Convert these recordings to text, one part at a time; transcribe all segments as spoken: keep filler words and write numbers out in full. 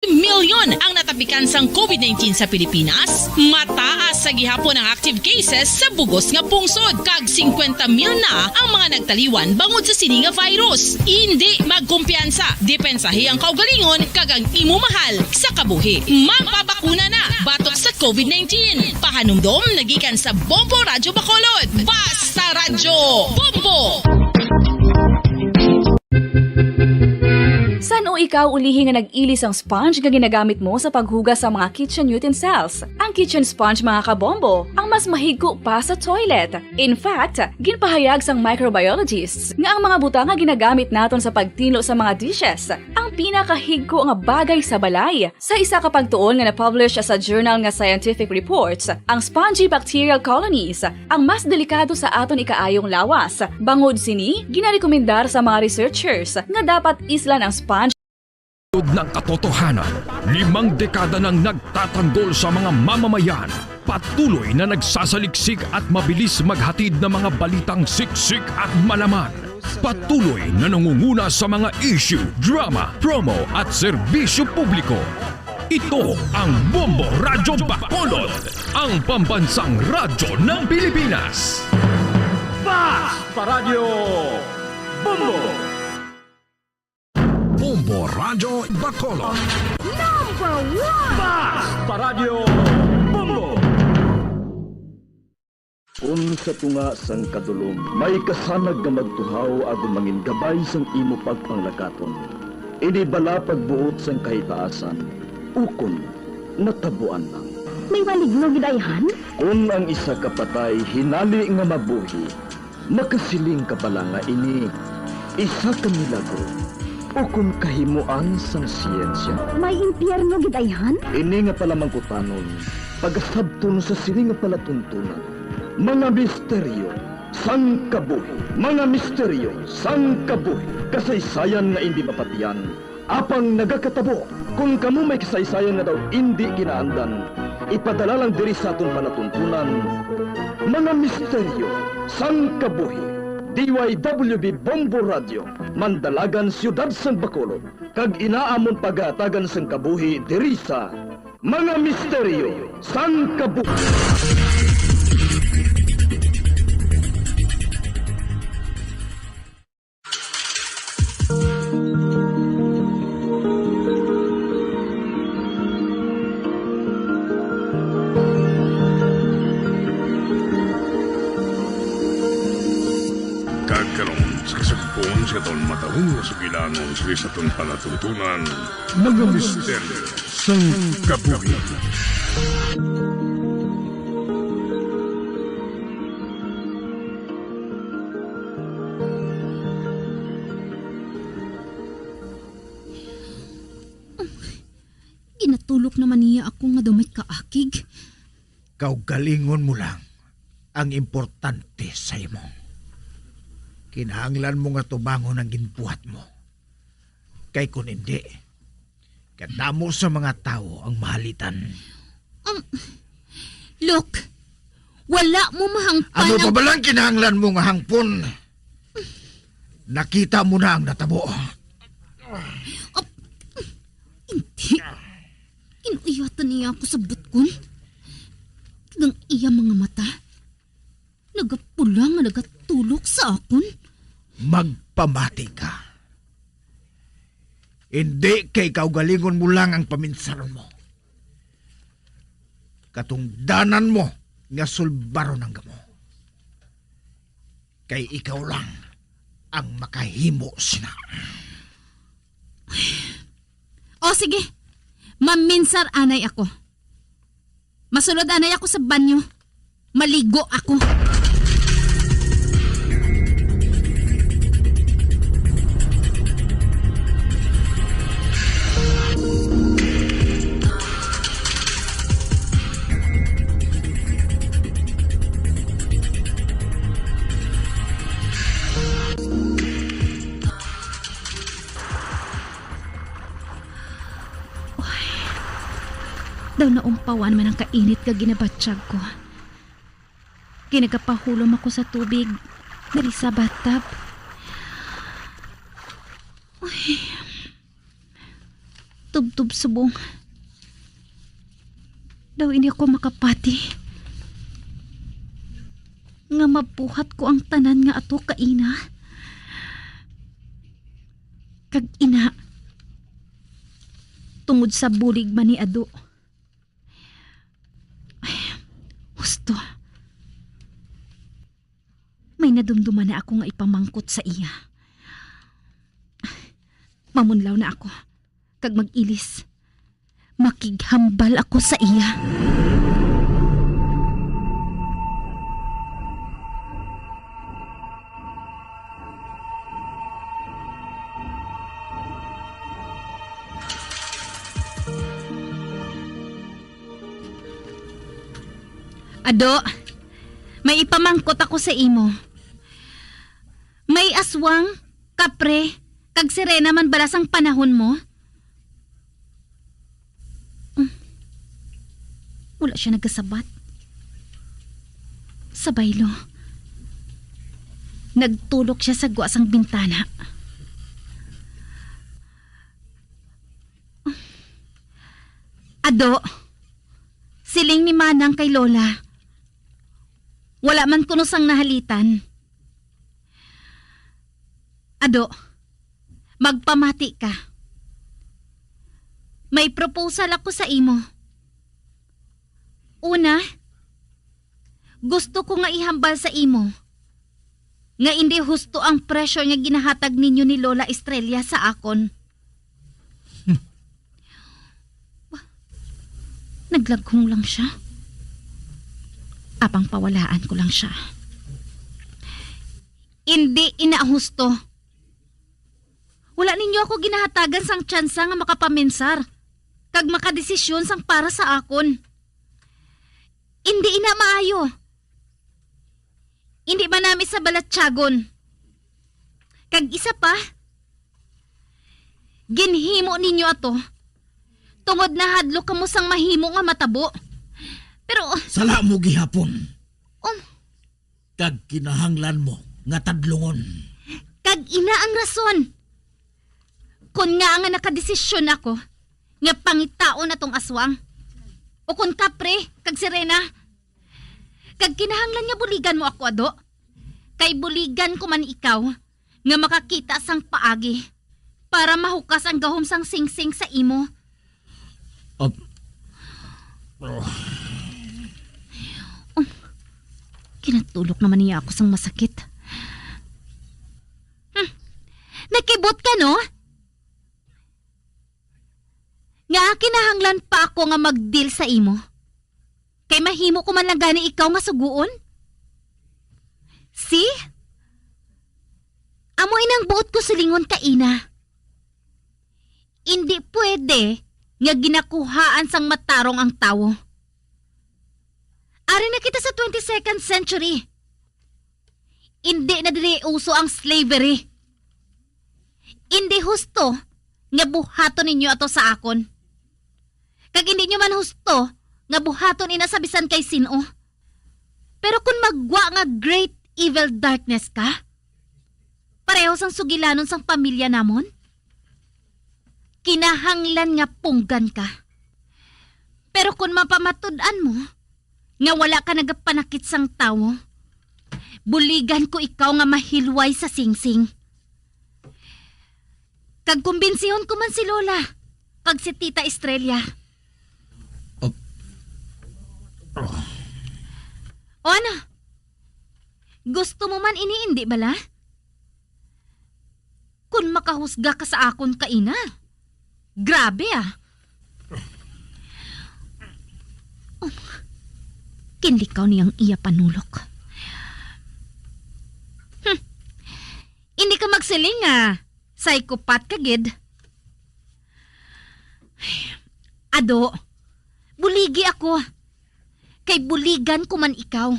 Milyon ang natapikan sang covid nineteen sa Pilipinas, mataas sa gihapon ang active cases sa bugos nga pungsod, kag singkwenta mil na ang mga nagtaliwan bangod sa sini nga virus. Indi magkumpiyansa, depensahi ang kaugalingon kag ang imo mahal sa kabuhi. Magpabakuna na batok sa covid nineteen. Pahanumdom nagikan sa Bombo Radyo Bacolod. Basta Radyo Bombo! San-o ikaw ulihi nga nag-ili sang sponge nga ginagamit mo sa paghugas sa mga kitchen utensils? Ang kitchen sponge, mga kabombo, ang mas mahigko pa sa toilet. In fact, ginpahayag sang microbiologists nga ang mga butang nga ginagamit naton sa pagtinlo sa mga dishes ang pinakahigko nga bagay sa balay. Sa isa ka pagtuon nga na-publish sa journal nga Scientific Reports, ang spongy bacterial colonies ang mas delikado sa aton ikaayong lawas. Bangod sini, ginarekomendar sa mga researchers nga dapat islan ang sponge. Ng katotohanan, limang dekada nang nagtatanggol sa mga mamamayan, patuloy na nagsasaliksik at mabilis maghatid ng mga balitang siksik at malaman. Patuloy na nangunguna sa mga issue, drama, promo at serbisyo publiko. Ito ang Bombo Radyo Bacolod, ang pambansang radyo ng Pilipinas. Basta Radyo Bombo! Bombo Radyo Bacolod. Number one! Basta Radyo Bombo! Kun sa tunga sang kadulom may kasanag nga magtuhaw agud mangin gabay sang imo pagpanglakaton, ini bala pagbuot sang kahitaasan, ukon natabuan lang. May maligno gid ayhan? Kun ang isa ka patay hinali nga mabuhi, makasiling ka bala nga ini isa ka milagro ukon kahimuan sang siyensya? May impyerno gid ayhan? Ini nga palamangkutanon pagasabton sa sini nga palatuntunan. Mga misteryo sang kabuhi. Mga misteryo sang kabuhi. Kasaysayan nga indi mapatian, apang nagakatabo. Kon kamo may kasaysayan nga daw indi kinaandan, ipadala lang diri sa aton palatuntunan. Mga misteryo sang kabuhi. D Y W B Bombo Radio, Mandalagan, Siyudad sang Bacolod, kag ina amon paghatagan sang kabuhi diri sa Mga Misteryo sang Kabuhi. Kag karon, sa kasugpon sa aton matahom nga sugilanon sa aton palatuntunan, Mga Misteryo sang Kabuhi. Ginatulok naman niya ako nga daw may kaakig. Kaugalingon mo lang ang importante sa imo. Kinahanglan mo nga tubangon ang ginbuhat mo. Kay kun indi, kadamo sa mga tawo ang mahalitan. Um, look, wala mo mahangpan. Ano pa ang bala ang kinahanglan mo nga hangpon? Nakita mo na ang natabo. Ap-, hindi. Ginuyatan niya ako sa butkon. Kag ang iya mga mata nagapula nga nagatulok sa akon. Magpamati ka. Hindi kay kaugalingon mo lang ang paminsaron mo. Katungdanan mo nga sulbaron ang gamo. Kay ikaw lang ang makahimo sina. O sige, maminsar anay ako. Masulod anay ako sa banyo. Maligo ako. Uy. Daw naumpawan man ang kainit nga ginabatyag ko. Kay nagapahulom ako sa tubig diri sa bathtub. Uy. Tubtob subong. Daw ini ako makapati nga mabuhat ko ang tanan nga ato kaina. Kag ina, tungod sa bulig man ni Ado. Ay, husto. May nadumduman na ako nga ipamangkot sa iya. Mamunlaw na ako, kag mag-ilis. Makighambal ako sa iya. Ado, may ipamangkot ako sa imo. May aswang, kapre, kag sirena man bala sang panahon mo? Mm. Wala siya nagasabat. Sa baylo, nagtulok siya sa gwa sang bintana. Ado, siling ni Manang kay Lola, wala man kuno sang nahalitan. Ado, magpamati ka. May proposal ako sa imo. Una, gusto ko nga ihambal sa imo nga indi husto ang pressure nga ginahatag ninyo ni Lola Estrella sa akon. Hmm. Naglaghong lang siya. Apang pawalaan ko lang siya. Indi ina husto. Wala ninyo ako ginahatagan sang tsansa nga makapaminsar kag makadesisyon sang para sa akon. Indi ina maayo. Indi man nami sa balatyagon. Kag isa pa, ginhimo ninyo ato tungod nahadlok kamo sang mahimo nga matabo. Pero sala mo gihapon. Um, kag kinahanglan mo nga tadlungon. Kag ina ang rason. Kon ngaa nga nakadesisyon ako nga pangitaon atong aswang, o kon kapre kag sirena, kag kinahanglan nga buligan mo ako, Ado, kay buligan ko man ikaw nga makakita sang paagi para mahukas ang gahom sang singsing sa imo. Ap-, oh. Um, kinatulok naman niya ako sang masakit. Hmm. Nakibot ka, no? Nga kinahanglan pa ako nga mag-deal sa imo? Kay mahimo ko man lang gani ikaw nga sugoon? See? Amo inang buot ko silingon ka ina. Indi pwede nga ginakuhaan sang matarong ang tawo. Ari na kita sa twenty-second century. Indi na diri uso ang slavery. Indi husto nga buhaton ninyo ato sa akon. Kag indi nyo man husto nga buhaton ina sa bisan kay sin-o. Pero kon magwa nga great evil darkness ka, pareho sang sugilanon sang pamilya namon, kinahanglan nga punggan ka. Pero kon mapamatud-an mo nga wala ka nagapanakit sang tawo, buligan ko ikaw nga mahilway sa singsing. Kag kumbinsihon ko man si Lola kag si Tita Estrella. Oh. Oh. O ano? Gusto mo man ini, indi bala? Kon makahusga ka sa akon kaina. Grabe, ah. Um, kinlikaw niyang iya panulok. Hmm. Hindi ka magsiling nga psychopath ka gid. Ado, buligi ako. Kay buligan ko man ikaw.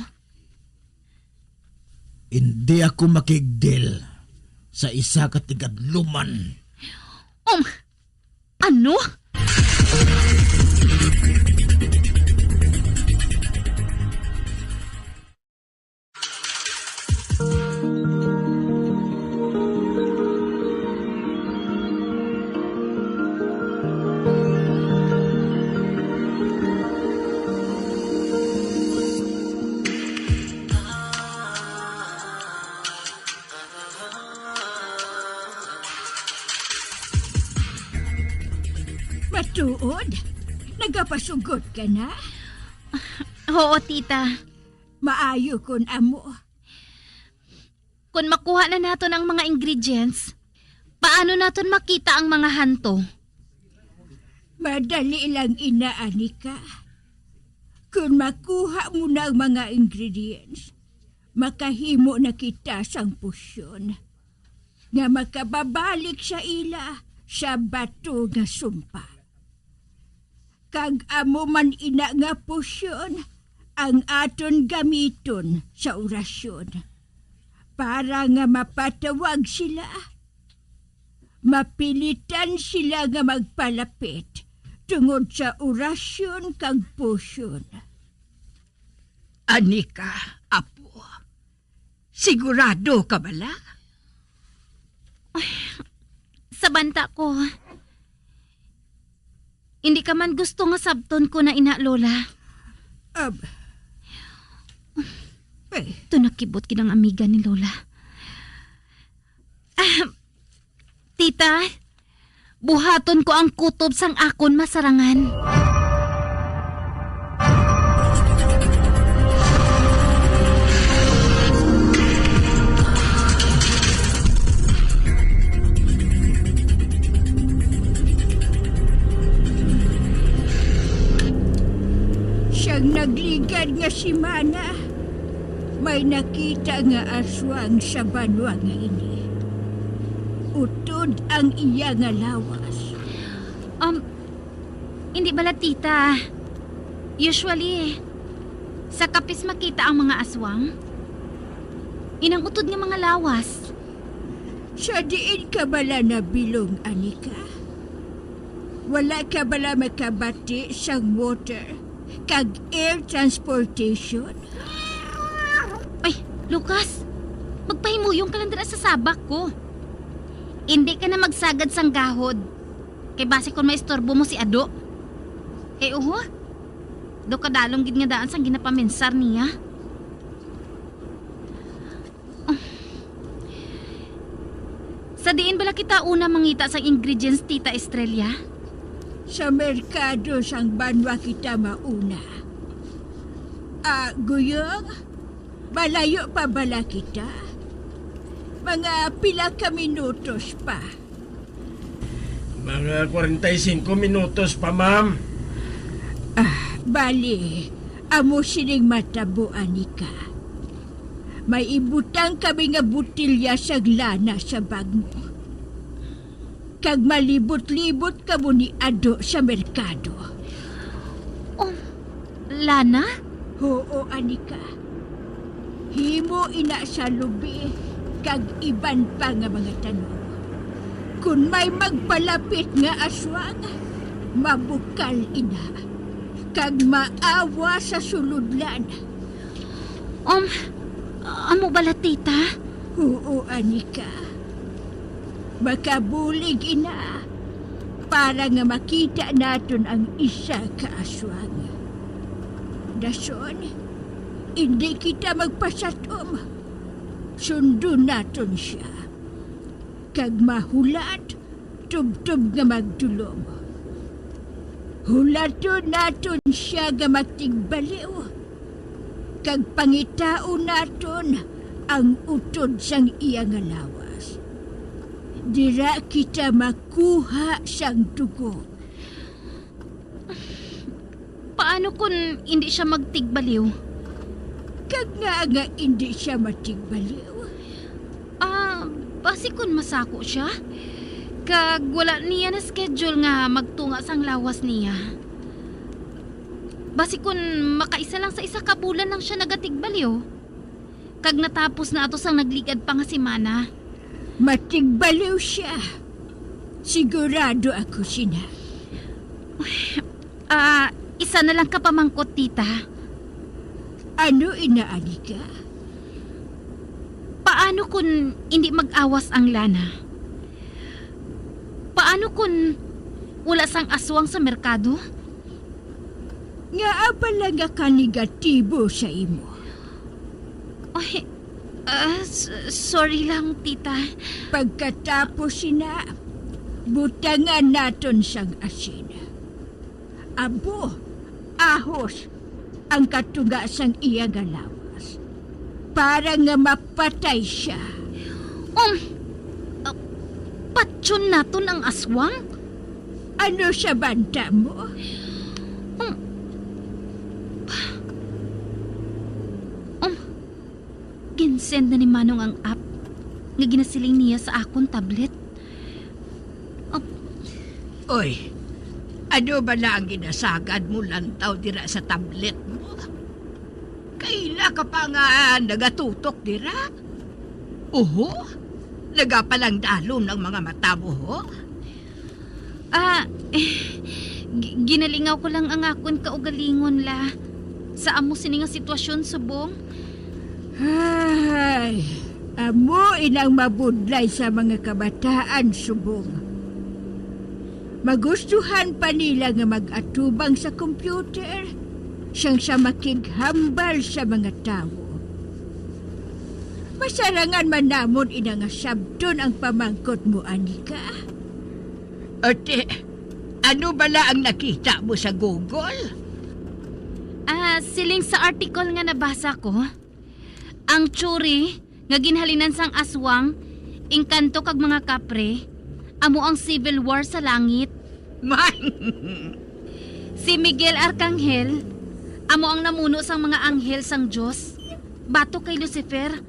Hindi ako makigdil sa isa ka tigadluman. Um, ano? Tuod? Nagapasugot ka na? Oo, tita. Maayo kon amo. Kon makuha na naton ang mga ingredients, paano naton makita ang mga hanto? Madali lang ina, Anika. Kon makuha mo na ang mga ingredients, makahimo na kita sang potion nga makababalik sa ila sa bato nga sumpa. Kag amo man ina nga potion ang aton gamiton sa orasyon, para nga mapatawag sila, mapilitan sila nga magpalapit tungod sa orasyon kag potion. Anika, apo, sigurado ka bala? Ay, sa banta ko, hindi ka man gusto nga sabton ko na ina, Lola. Ab-, eh. Ito nakibot gid ang amiga ni Lola. Ah, tita, buhaton ko ang kutob sang akon masarangan. Siyang nagligad nga semana, may nakita nga aswang sa banwa nga ini. Utod ang iya nga lawas. Um, hindi bala, tita. Usually, sa kapis makita ang mga aswang. Inang utod nga mga lawas. Sa diin ka bala nabilong, Anika? Wala ka bala makabati sang water kag air transportation? Ay, Lucas, magpahimuyong ka lang dira sa sabak ko. Indi ka na magsagad sang gahod, kay basi kon maistorbo mo si Ado. Kay uho, daw kadalom gid nga daan sang ginapaminsar niya. Sa diin bala kita una mangita sang ingredients, Tita Estrella? Sa merkado sang banwa kita mauna. Ah, Guyong, malayo pa bala kita? Mga pila ka minutos pa? Mga kwarenta y singko minutos pa, ma'am. Ah, bali, amo sining matabo, Anika. May ibutang kami nga botelya sang lana sa bag mo. Kag malibot-libot kamo ni Ado sa merkado. Oh, lana? Huo, Anika. Himo ina sa lubi kag iban pa nga mga tanom. Kon may magpalapit nga aswang, mabukal ina, kag maawa sa sulodlan. Um, amo bala, tita? Huo, Anika. Makabulig ina para nga makita naton ang isa ka aswang. Dason, indi kita magpasatom. Sundon naton sia. Kag mahulat, tubtob nga magdulom. Hulaton naton sia nga magtigbaliw, kag pangitaon naton ang utod sang iya nga lawas. Dira kita makuha sang dugo. Paano kon indi sia magtigbaliw? Kag ngaa nga indi sia matigbaliw? Ah, basi kon masako sia, kag wala niya na-schedule nga magtunga sang lawas niya. Basi kon makaisa lang sa isa ka bulan lang sia nagatigbaliw, kag natapos na ato sang nagligad pa nga semana. Matigbaliw sia. Sigurado ako sina. Ah, isa na lang ka pamangkot, tita. Ano ina, Anika? Paano kon indi mag-awas ang lana? Paano kon wala sang aswang sa merkado? Ngaa bala nga ka negatibo sa imo? Ay, ah, s-, sorry lang, tita. Pagkatapos sina, butangan naton sang asin. Abo, ahos ang katunga sang iya nga lawas, para nga mapatay sia. Um, ah, patyon naton ang aswang? Ano sa banta mo? Um, um, ginsend na ni Manong ang app nga ginasiling niya sa akon tablet. Um, Oy, ano bala ang ginasagad mo lantaw dira sa tablet mo? Kaila ka pa nga nagatutok dira? Oho, nagapalangdalom ang mga mata mo, ho? Ah, eh, gi-, ginalingaw ko lang ang akon kaugalingon, la. Sa amo sini nga sitwasyon, subong. Ay, amo inang mabudlay sa mga kabataan, subong. Magustuhan pa nila nga mag-atubang sa computer, siyang sa makighambal sa mga tawo. Masarangan man namon ina nga sabton ang pamangkot mo, Anika. Ate, ano bala ang nakita mo sa Google? Ah, siling sa article nga nabasa ko, ang tsuri nga ginhalinan sang aswang, engkanto kag mga kapre, amo ang civil war sa langit. Man! Si Miguel Arcangel amo ang namuno sang mga anghel sang Dios, batok kay Lucifer,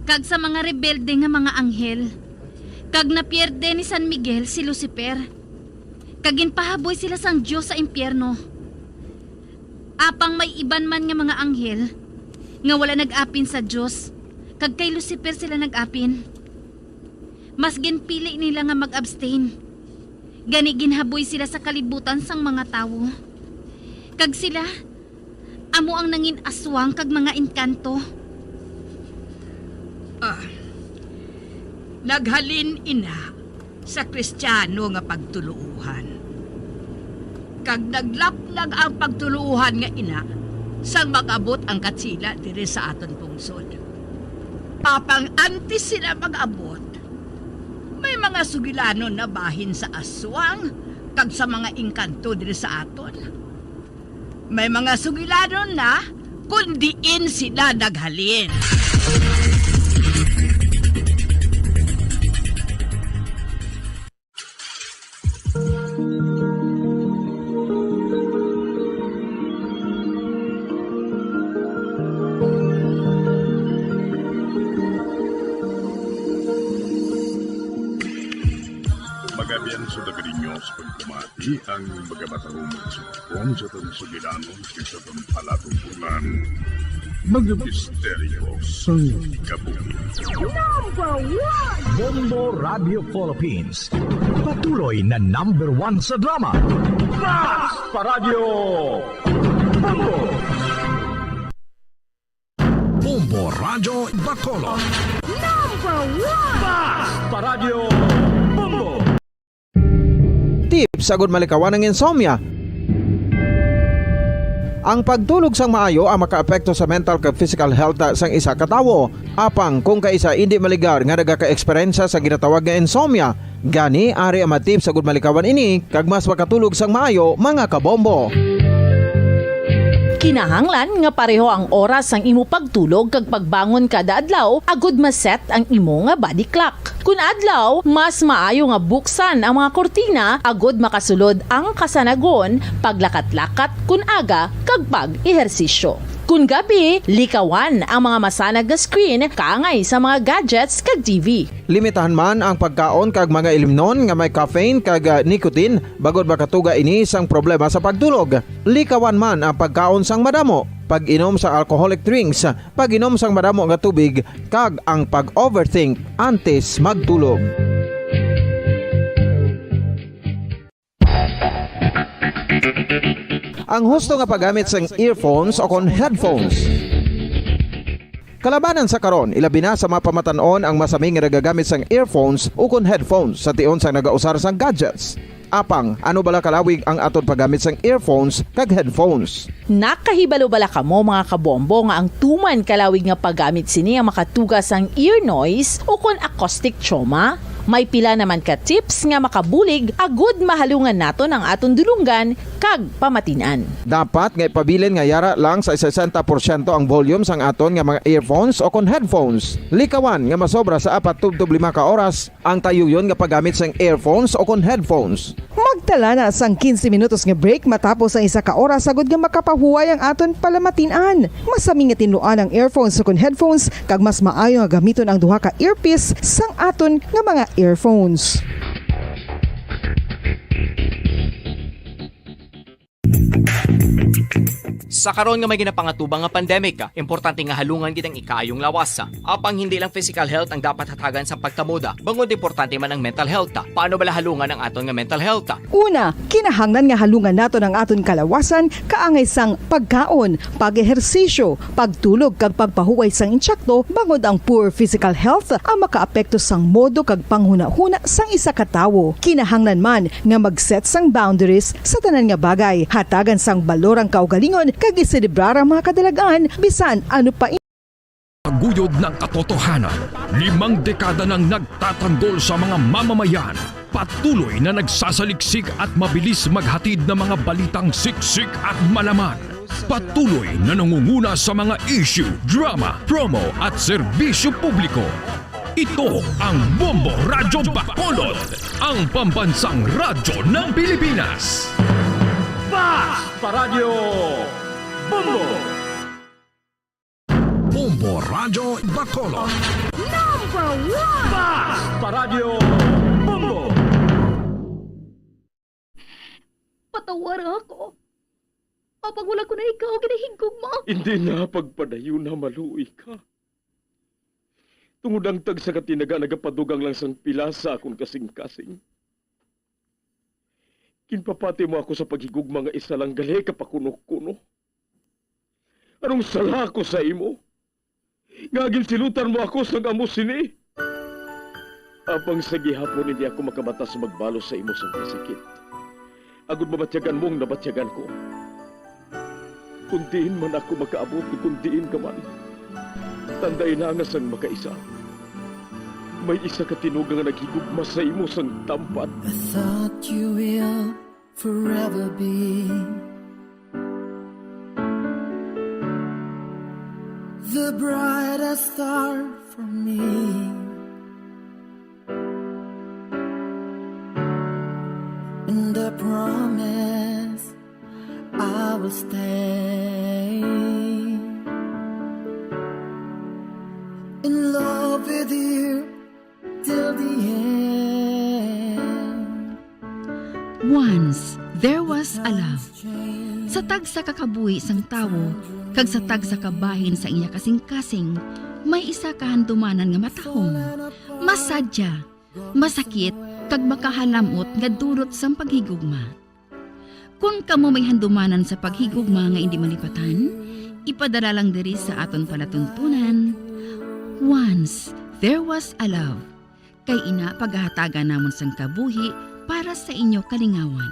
kag sa mga rebelde nga mga anghel, kag napierde ni San Miguel si Lucifer, kag ginpahaboy sila sang Dios sa impyerno. Apang may iban man nga mga anghel nga wala nag-apin sa Dios, kag kay Lucifer sila nag-apin. Mas ginpili nila nga mag-abstain. Gani ginhaboy sila sa kalibutan sang mga tawo. Kag sila amo ang nangin-aswang kag mga engkanto. Ah, naghalin ina sa Kristiyano nga pagtuluohan. Kag naglaplag ang pagtuluohan nga ina sang mag-abot ang Godzilla diri sa aton pungsod. Apang antes sila mag-abot, may mga sugilanon na bahin sa aswang kag sa mga engkanto diri sa aton. May mga sugilanon na kon diin sila naghalin. Magabian sa taga ninyo sa pagpamati ang magamatahong mga sumpong sa aton sugilanon kag sa aton palatumbonan. Mga misteryo sang kabuhi. Number one! Bombo Radio Philippines. Patuloy na number one sa drama. Bas Paradyo! Bombo! Bombo Radyo Bacolod. Number one! Bas Paradyo! Bombo! Tips agud malikawan ang insomnia. Ang pagtulog sang maayo ang makaapekto sa mental kag physical health sang isa ka tawo. Apang kung kaisa indi maligar nga nagaka-eksperyensya sa ginatawag nga insomnia, gani ari ang mga tips agud malikawan ini kag mas makatulog sang maayo, mga kabombo. Kinahanglan nga pareho ang oras sang imo pagtulog kag pagbangon kada adlaw agud ma-set ang imo nga body clock. Kun adlaw, mas maayo nga buksan ang mga kurtina agud makasulod ang kasanagon, paglakat-lakat kun aga, kag pag-ehersisyo. Kun gabi, likawan ang mga masanag nga screen kaangay sa mga gadgets kag T V. Limitahan man ang pagkaon kag mga ilimnon nga may caffeine kag, ah, nicotine, bangod makatuga ini sang problema sa pagtulog. Likawan man ang pagkaon sang madamo, pag-inom sa alcoholic drinks, pag-inom sang madamo nga tubig, kag ang pag-overthink antes magtulog. Ang husto nga paggamit sang earphones o kon headphones. Kalabanan sa karon, ilabi na sa mga pamatan-on ang masami nga nagagamit sang earphones ukon headphones sa tion sang nagausar sang gadgets. Apang, ano bala kalawig ang aton paggamit sang earphones kag headphones? Nakahibalo bala kamo, mga kabombo, nga ang tuman kalawig nga paggamit sini ang makatuga sang ear noise ukon acoustic trauma? May pila naman ka tips nga makabulig agud mahalungan naton ang aton dulonggan kag pamatin-an. Dapat nga ipabilin nga yara lang sa sesenta porsyento ang volume sang aton nga mga earphones o kon headphones. Likawan nga masobra sa apat tubtob lima ka oras ang tayuyon nga paggamit sang earphones o kon headphones. Magtala na sang quince minutos nga break matapos ang isa ka oras, agud nga makapahuway ang aton palamatin-an. Mas sami nga tinluan ang earphones o kon headphones, kag mas maayo nga gamiton ang duha ka earpiece sang aton nga mga earphones. Sa karon nga may ginapangatubang nga pandemic, importante nga halungan gid ang ikaayong lawas. Apang hindi lang physical health ang dapat hatagan sa pagtamod, bangod importante man ang mental health. Paano bala halungan ang aton nga mental health? Una, kinahanglan nga halungan naton ang aton kalawasan kaangay sang pagkaon, pag-ehersisyo, pagtulog kag pagpahuway sang insakto, bangod ang poor physical health ang makaapekto sang modo kag panghunahuna sang isa ka tawo. Kinahanglan man nga mag-set sang boundaries sa tanan nga bagay, hatagan sang balor ang kaugalingon kag iselebrar ang mga kadalag-an bisan ano pa. Taguyod ng katotohanan, limang dekada nang nagtatanggol sa mga mamamayan. Patuloy na nagsasaliksik at mabilis maghatid ng mga balitang siksik at malaman. Patuloy na nangunguna sa mga issue, drama, promo at serbisyo publiko. Ito ang Bombo Radyo Bacolod, ang pambansang radyo ng Pilipinas. Basta Radyo Bombo! Bombo Radyo Bacolod. Number one! Basta Radyo Bombo! Patawara ako. Apang wala ko na ikaw ginahigugma. Hindi na pagpadayon na maluoy ka. Tungod ang tagsa ka tinaga nagapadugang lang sang pila sa akon kasing-kasing. Ginpapati mo ako sa paghigugma nga isa lang gali ka pakuno-kuno. Anong sala ko sa imo? Nga ginsilutan mo ako sang amo sini? Apang sa gihapon hindi ako makabata sa magbalos sa imo sang kasakit. Agud mabatyagan mo ang nabatyagan ko. Kung diin man ako makaabot, kung diin ka man, tandai na nga sang makaisa, may isa ka tinuga nga naghigugma sa imo sang tampat. I thought you will forever be the brightest star for me. And I promise I will stay in love with you till the end. Once there was a love. Sa tagsa ka kabuhi sang tawo kag sa tagsa ka bahin sa iya kasing-kasing, may isa ka handumanan nga matahom, masadya, masakit, kag makahalam-ot nga dulot sang paghigugma. Kon kamo may handumanan sa paghigugma nga indi malipatan, ipadala lang diri sa aton palatuntunan, Once There Was a Love. Kay ina, pagahatagan namon sang kabuhi para sa inyo kalingawan.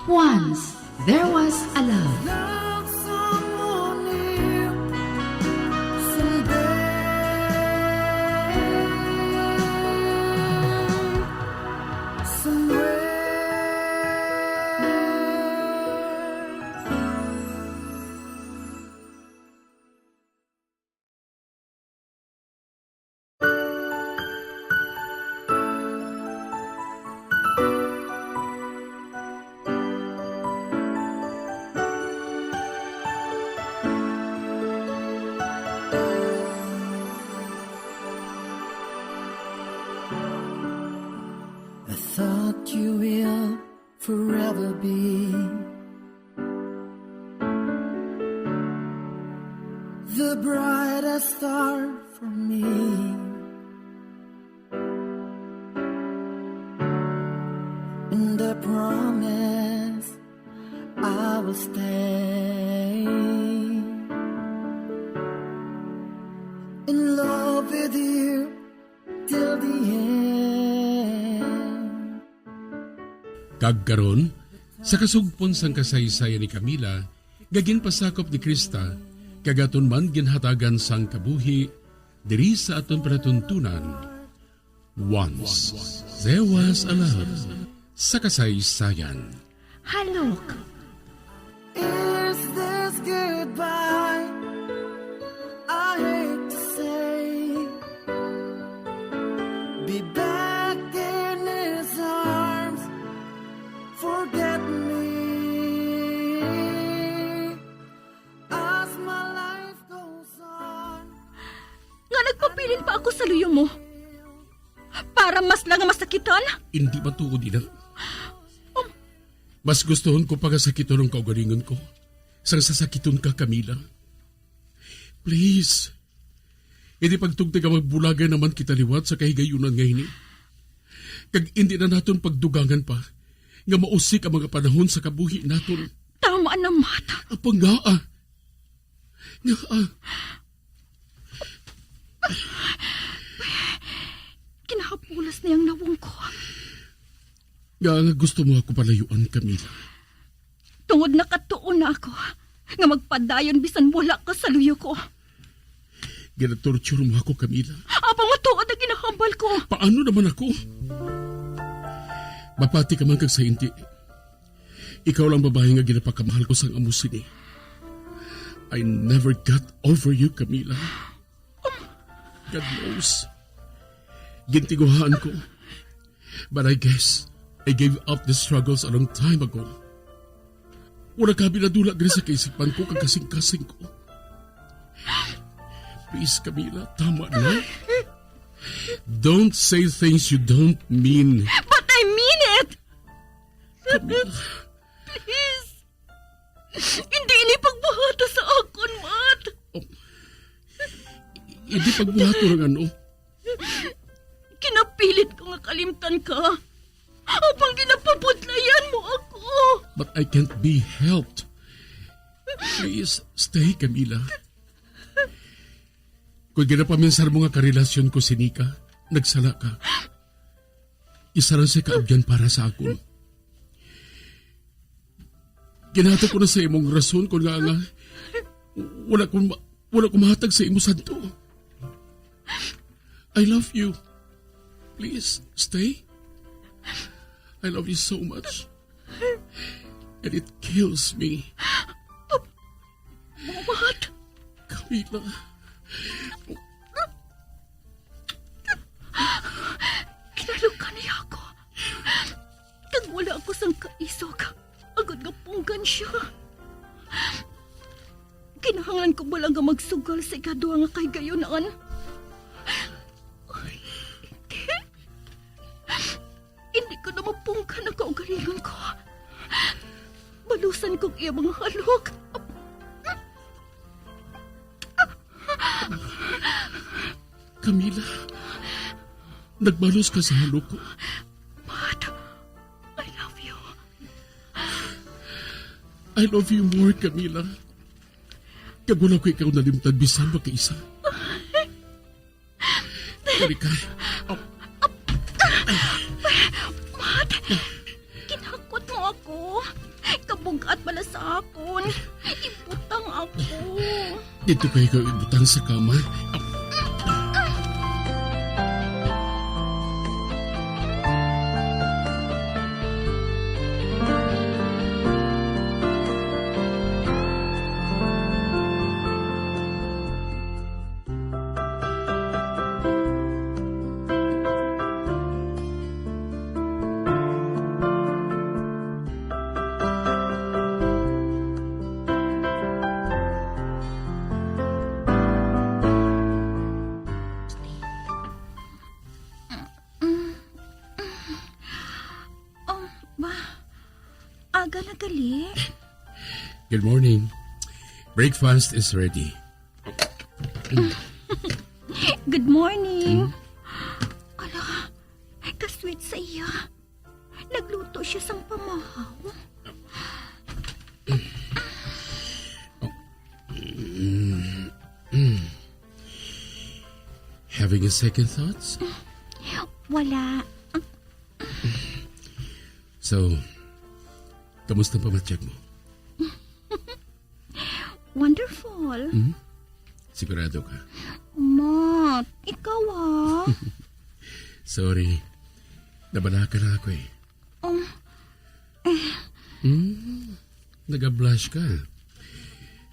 Once There Was a Love. I thought you will forever be the brightest star for me. And I promise I will stay in love with you till the end. Kag karon, sa kasugpon sang kasaysayan ni Camila, nga ginpasakop ni Krista, kag aton man ginhatagan sang kabuhi, diri sa aton palatuntunan, Once there was a love. Sa kasaysayan. Halok. Is this goodbye? I hate to say. Be back in his arms. Forget me. As my life goes on. Nga nagpabilin pa ako sa luyo mo. Para mas lang nga masakitan? Hindi matuod, ina. Um. Mas gustuhon ko pa nga sakiton ang kaugalingon ko sang sasakiton ka, Camila. Please, hindi pagtugtag nga magbulagay naman kita liwat sa kahigayunan nga ini. Kag hindi na naton pagdugangan pa nga mausik ang mga panahon sa kabuhi naton. Tama na, Mat. Apa nga, ah? Nga, ah? Kinahapulas na ang nawong ko. Nga, nga gusto mo ako palayuan, Camila? Tungod nakatuon na ako nga magpadayon bisan wala ka sa luyo ko. Ginatorture mo ako, Camila. Apang matuod ang ginahambal ko. Paano naman ako? Mapati ka man kag sa hindi. Ikaw lang babayi nga ginapakamahal ko sang amo sini. I never got over you, Camila. God knows. Gintinguhaan ko. But I guess I gave up the struggles a long time ago. Wala ka binadula diri sa kaisipan ko kag kasing-kasing ko. Please, Camila, tama na. Don't say things you don't mean. But I mean it! Camila. Please! Hindi ini pagbuhata sa akon, Mat. Oh. Hindi pagbuhato lang ano? Kinapilit ko nga kalimtan ka. Apang ginapabudlayan mo ako. But I can't be helped. Please, stay, Camila. Kung ginapaminsar mo nga karelasyon ko si Nika, nagsala ka. Isa lang siya kaabyan para sa akon. Ginhatag ko na sa imong rason kung nga nga wala ko ma-, wala ko mahatag sa imo sadto. I love you. Please, stay. I love you so much. And it kills me. What? Camila. Kinalukan niya ako. Kag wala ako sang kaisog. Agod nga punggan siya. Kinahanglan ko bala nga magsugal sa ikaduha nga kahigayunan? Hindi ko na mapunggan ang kaugalingon ko. Balusan kong iya mga halok. Camila, nagbalos ka sa halok ko. But, I love you. I love you more, Camila. Kag wala ko ikaw nalimtan bisan makaisa. Kari ka. Mat, ginhakwat mo ako. Kabug-at bala sa akon. Ibutang ako. Dito kayo ko ibutang sa kama. Oh, ba? Aga na gali. Good morning. Breakfast is ready. Good morning. Ala, ka-sweet sa iya. Nagluto siya sang pamahaw. Having a second thoughts? Wala. So, kamusta ang pamatyag mo? Wonderful. Mhm. Sigurado ka? Mat, ikaw, ah. Sorry. Nabalaka na ako eh. Um, Hmm, nag-blush ka.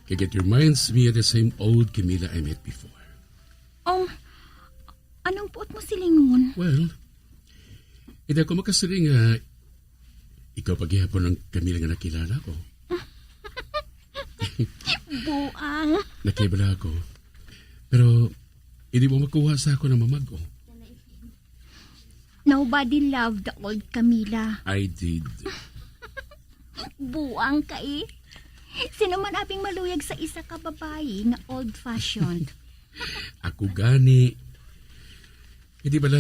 Kag it reminds me of the same old Camila I met before. Um, anong buot mo silingon? Well, hindi ako makasiling nga ikaw pa gihapon ang Camila nga nakilala ko. Buang. Nakibala ako. Pero hindi mo makuha sa ako ng mamag-o. Nobody loved the old Camila. I did. Buang ka eh. Sino man abing maluyag sa isa ka babayi nga old-fashioned? Ako gani. Hindi bala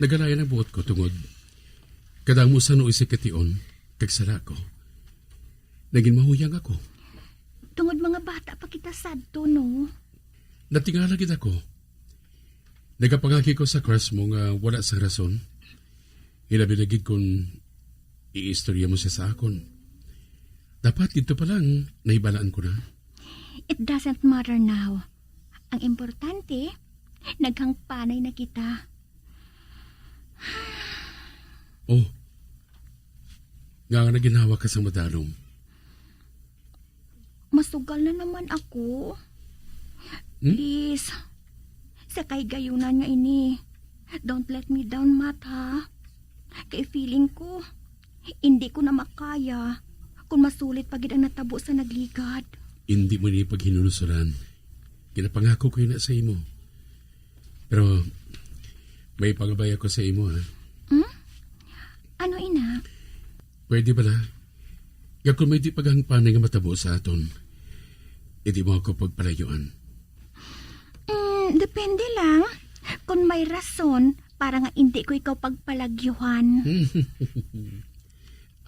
nagalayan ang buot ko tungod kadamo sa nuoy sa kation kag sala ko. Naging mahuyang ako. Tungod mga bata pa kita sadto, no? Natingala gid ako. Nagapangagi ko sa crush mo nga wala sa rason. Hilabi na gid kung iistorya mo siya sa akon. Dapat dito pa lang nahibalaan ko na. It doesn't matter now. Ang importante, naghangpanay na kita. Oh, nga nga naginhawa ka sang madalom. Masugal na naman ako. Hmm? Please, sa kahigayunan nga ini, don't let me down, Matt, ha? Kay feeling ko, hindi ko na makaya kung masulit pa gid ang natabo sa nagligad. Hindi mo ni paghinulusuran. Ginapangako ko na sa imo. Pero may pangabay ako sa imo, ha? Hmm? Ano ina? Pwede bala? Nga kung may di paghangpanay nga matabo sa aton, hindi mo ako pagpalayuan. Mm, depende lang kung may rason para nga hindi ko ikaw pagpalagyuhan.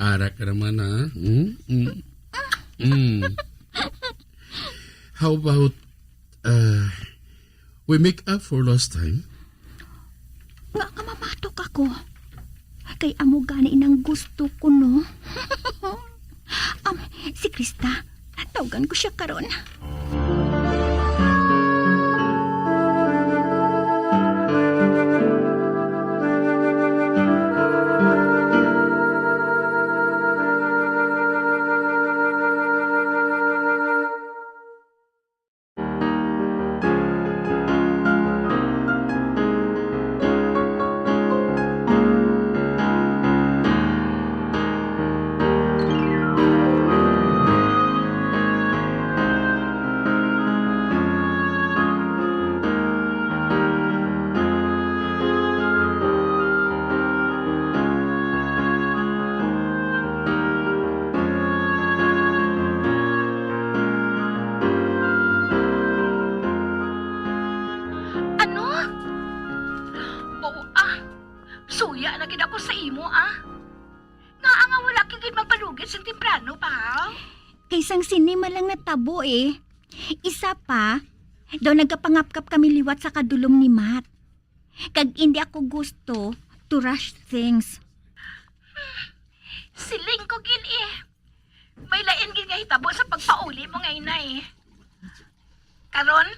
Ara ka naman, ha? Mm? Mm. Mm. How about, uh, we make up for lost time? Nga ka mamatok ako. Kay amo gani inang gusto ko, no? Am, si Krista. Tawgan ko siya karon. Ano? Oo, ah. Suya na gid ako sa imo, ah. Ngaa nga wala ka gid magpalugit sing temprano pa? Kay sang sini man lang natabo, eh. Isa pa, daw nagapangapkap kami liwat sa kadulom ni Matt. Kag indi ako gusto to rush things. Siling ko gid, eh. May lain gid nga hitabo sa pagpauli mo nga ina, eh. Karon,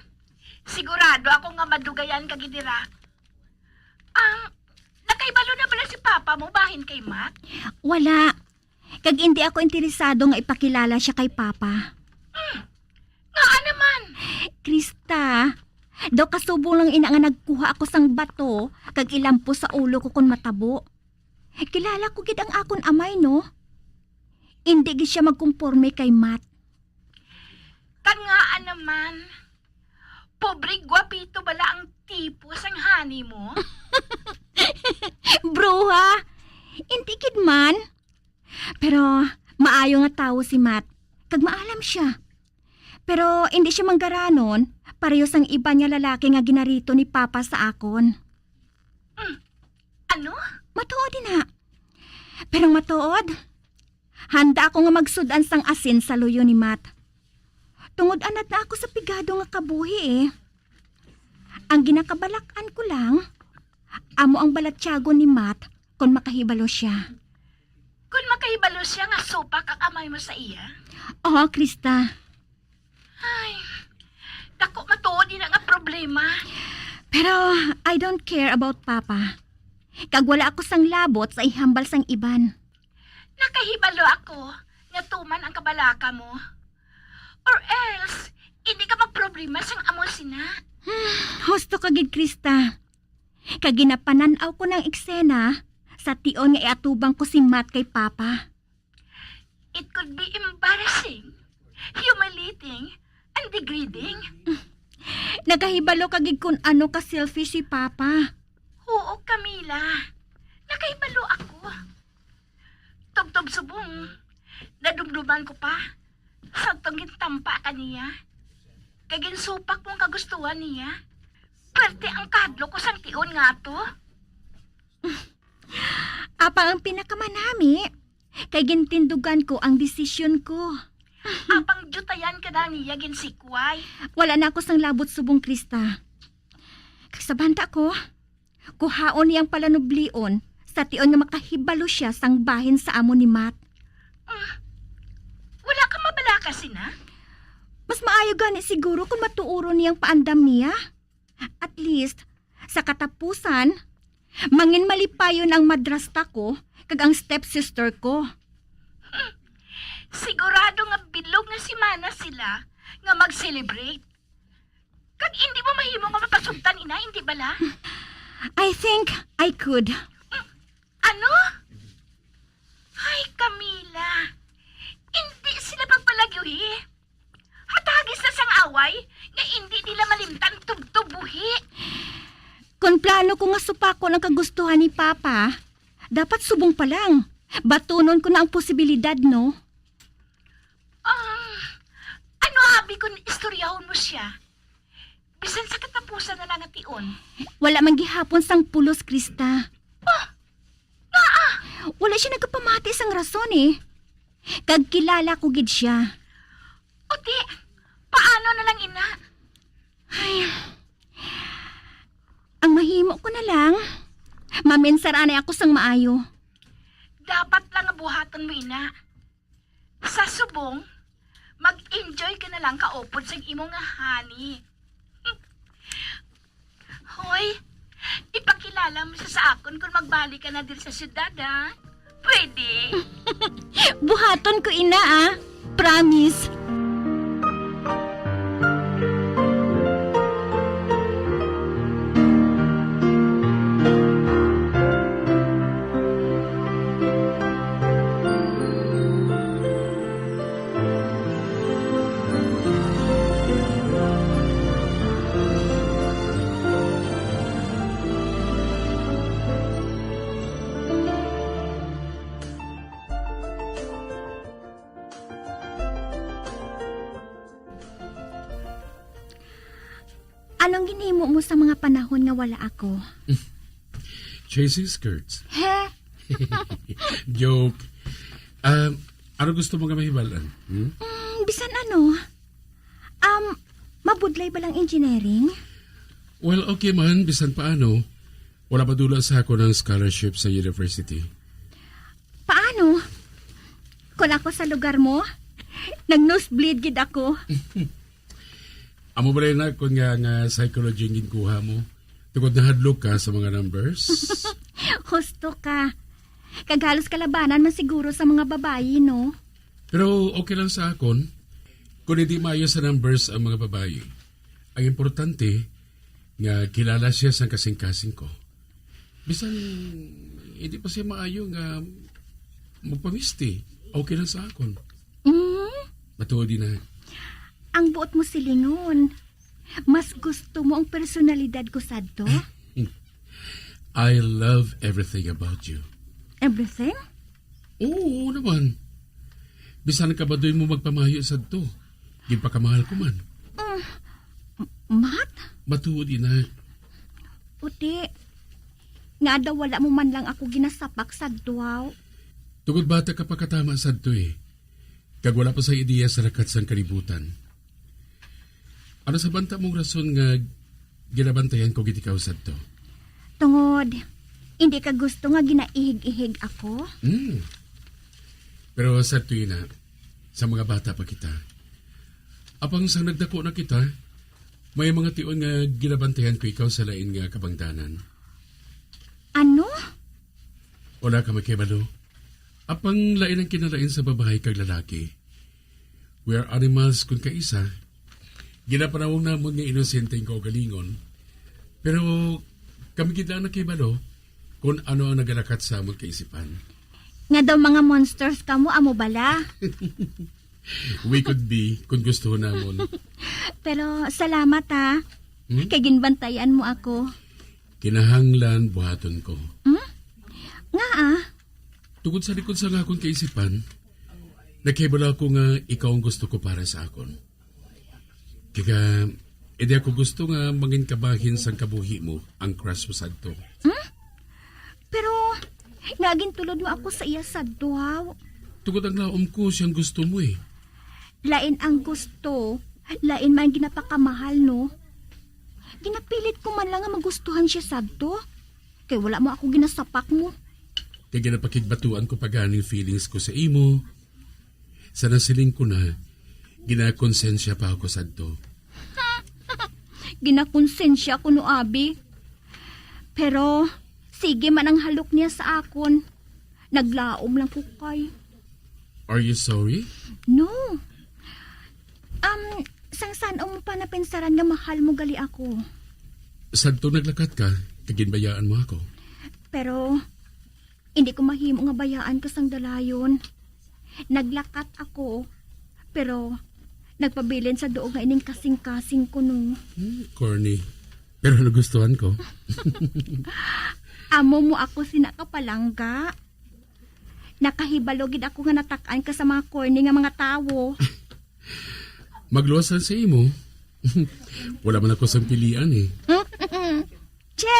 sigurado ako nga madugayan ka gid dira. Ang, nakahibalo na bala si Papa mo bahin kay Matt? Wala. Kag indi ako interesado nga ipakilala siya kay Papa. Hmm. Ngaa naman? Krista, daw kasubong lang ina nga nagkuha ako sang bato kag ilampos sa ulo ko kon matabo. Kilala ko gid ang akon amay, no? Indi gid siya magkumporme kay Matt. Kag ngaa naman? Pobre gwapito bala ang tipo sang honey mo? Bruha! Indi gid man. Pero maayo nga tawo si Matt. Kag maalam siya. Pero indi siya manggaranon, pareho sang iban nga lalaki nga ginarito ni Papa sa akon. Mm. Ano? Matuod ina. Pero matuod, handa ako nga magsud-an sang asin sa luyo ni Matt. Tungod anad na ako sa pigado nga kabuhi, eh. Ang ginakabalak-an ko lang, amo ang balatyagon ni Matt kon makahibalo siya. Kon makahibalo siya nga supak ang amay mo sa iya? Oo, Krista. Ay, dako matuod ina nga problema. Pero I don't care about Papa. Kag wala ako sang labot sa ihambal sang iban. Nakahibalo ako nga tuman ang kabalaka mo. Or else, hindi ka magproblema sang amo sina. Husto ka gid, Krista. Kag ginapanan-aw ko ng eksena sa tion nga iatubang ko si Matt kay Papa. It could be embarrassing, humiliating, and degrading. Nakahibalo ka gid kun ano ka selfish si Papa. Oo, Camila. Nakahibalo ako. Tubtob subong, nadumduman ko pa sa tong gintampa ka niya. Kay ginsupak mo ang kagustuhan niya. Perte ang kahadlok ko sang tion nga ato. Apa ang pinakamanami? Kay gintindugan ko ang desisyon ko. Apang diyutayan ka na niya ginsikway. Wala na ako sang labot subong, Krista. Kag sa banta ko, kuhaon niya ang palanublion sa tion nga makahibalo siya sang bahin sa amo ni Matt. Mm. Wala ka mabalaka sina? Mas maayo gani siguro kung matuoron niya ang paandam niya. At least, sa katapusan, mangin malipayon ang madrasta ko kag ang stepsister ko. Sigurado nga bilog nga semana sila nga mag-celebrate. Kag hindi mo mahimo nga mapasugtan ina, hindi bala? I think I could. Ano? Ay, Camila, hindi sila pagpalagyuhi. Hatagi sa sang away nga hindi nila malimtan tubtob buhi. Kon plano ko nga supakon ang kagustuhan ni Papa, dapat subong pa lang. Batunon ko na ang posibilidad, no? Ah, ano abi kung istoryahon mo siya? Bisan sa katapusan na lang nga tion. Wala man gihapon sang pulos, Krista. Oh, ngaa? Wala siya nagapamati sang rason, eh. Kag kilala ko gid siya. O di, paano na lang ina? Ay, ang mahimo ko na lang, maminsar anay ako sang maayo. Dapat lang nga buhaton mo ina. Sa subong, mag-enjoy ka na lang kaupod sang imo nga honey. Hoy, ipakilala mo sa, sa akon kung magbalik ka na diri sa syudad, ha? Pwede? Buhaton ko ina, ah. Promise. Anong ginhimo mo sa mga panahon nga wala ako? Chasing skirts. He? Joke. Ah, ano gusto mo nga mahibalan? Hmm? Mm, bisan ano. Um, mabudlay ba lang engineering? Well, okay man, bisan paano. Wala pa dula sa ako ng scholarship sa university. Paano? Kung ako sa lugar mo, nag-nosebleed gid ako. Amo ba na kun nga, nga psychology ang ginkuha mo? Tungod nahadlok ka sa mga numbers? Husto ka. Kag halos kalabanan man siguro sa mga babayi, no? Pero okay lang sa akon kung hindi maayo sa numbers ang mga babayi. Ang importante, nga kilala siya sa kasing-kasing ko. Bisan hindi pa siya maayo nga magpamisti, okay lang sa akon. Mm? Matuod na. Ang buot mo silingon, mas gusto mo ang personalidad ko sadto? I love everything about you. Everything? Oo, oo naman. Bisan kabadoy mo magpamayo sadto, ginpakamahal ko man. Mm, m-, Matt? Matuod, ina. Uti, nga daw wala mo man lang ako ginasapak sadto, aw. Tungod bata ka pa katama sadto, eh. Kag wala pa sa ideya sa lakat sang kalibutan. Ano sa banta mong rason nga ginabantayan ko gid ikaw sadto? Tungod, hindi ka gusto nga ginaihig-ihig ako? Hmm. Pero sadto ina, sa mga bata pa kita. Apang sang nagdako na kita, May mga tion nga ginabantayan ko ikaw sa lain nga kabangdanan. Ano? Wala ka makibalo. Apang lain ang kinalain sa babayi kag lalaki. We are animals kun kaisa. Ginapanawong namon nga inosente ang kaugalingon. Pero kami gid lang nakibalo kung ano ang nagalakat sa amon kaisipan. Nga daw mga monsters kamo, amo bala? We could be, kung gusto namon. Pero salamat, ha. Hmm? Kay ginbantayan mo ako. Kinahanglan buhaton ko. Hmm? Nga, ah? Tungod sa likod sa akon kaisipan, nakahibalo ako nga ikaw ang gusto ko para sa akon. Kaya, hindi ako gusto nga mangin kabahin sang kabuhi mo ang crush mo sadto. Hmm? Pero, nga gintulod mo ako sa iya sadto, haw? Tungod ang laom ko siyang gusto mo eh. Lain ang gusto, lain man ginapakamahal, no? Ginapilit ko man lang nga magustuhan siya sadto. Kay wala mo ako ginasapak mo. Kay ginapakigbatuan ko pa ganing feelings ko sa imo. Sa nasiling ko na, ginakonsensya pa ako sadto. Ginakonsensya ko no, abi. Pero, sige man ang halok niya sa akon. Naglaom lang ko kay. Are you sorry? No. Um, sang san-o mo pa napinsaran nga mahal mo gali ako? Sadto naglakat ka, kag ginbayaan mo ako. Pero, hindi ko mahimo nga bayaan ka sang dalayon. Naglakat ako, pero nagpabilin sa duog nga ining kasing-kasing ko, no. Hmm, corny. Pero nagustuhan ko. Amo mo ako sina kapalangga. Nakahibalo gid ako nga natak-an ka sa mga corny nga mga tawo. Magluwas lang sa imo. Wala man ako sang pilian eh. Che!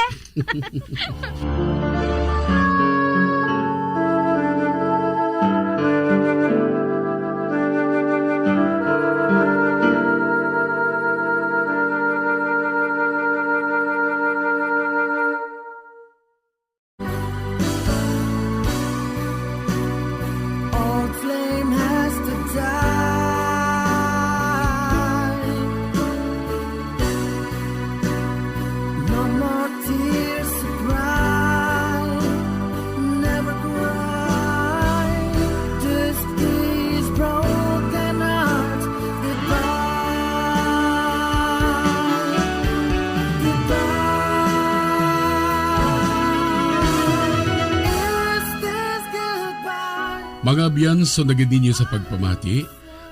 Old flame has to die. No more tears to cry. Never cry. This is broken heart. Goodbye. Goodbye. Is this goodbye? Mga abyan, sunda gid ninyo sa pagpamati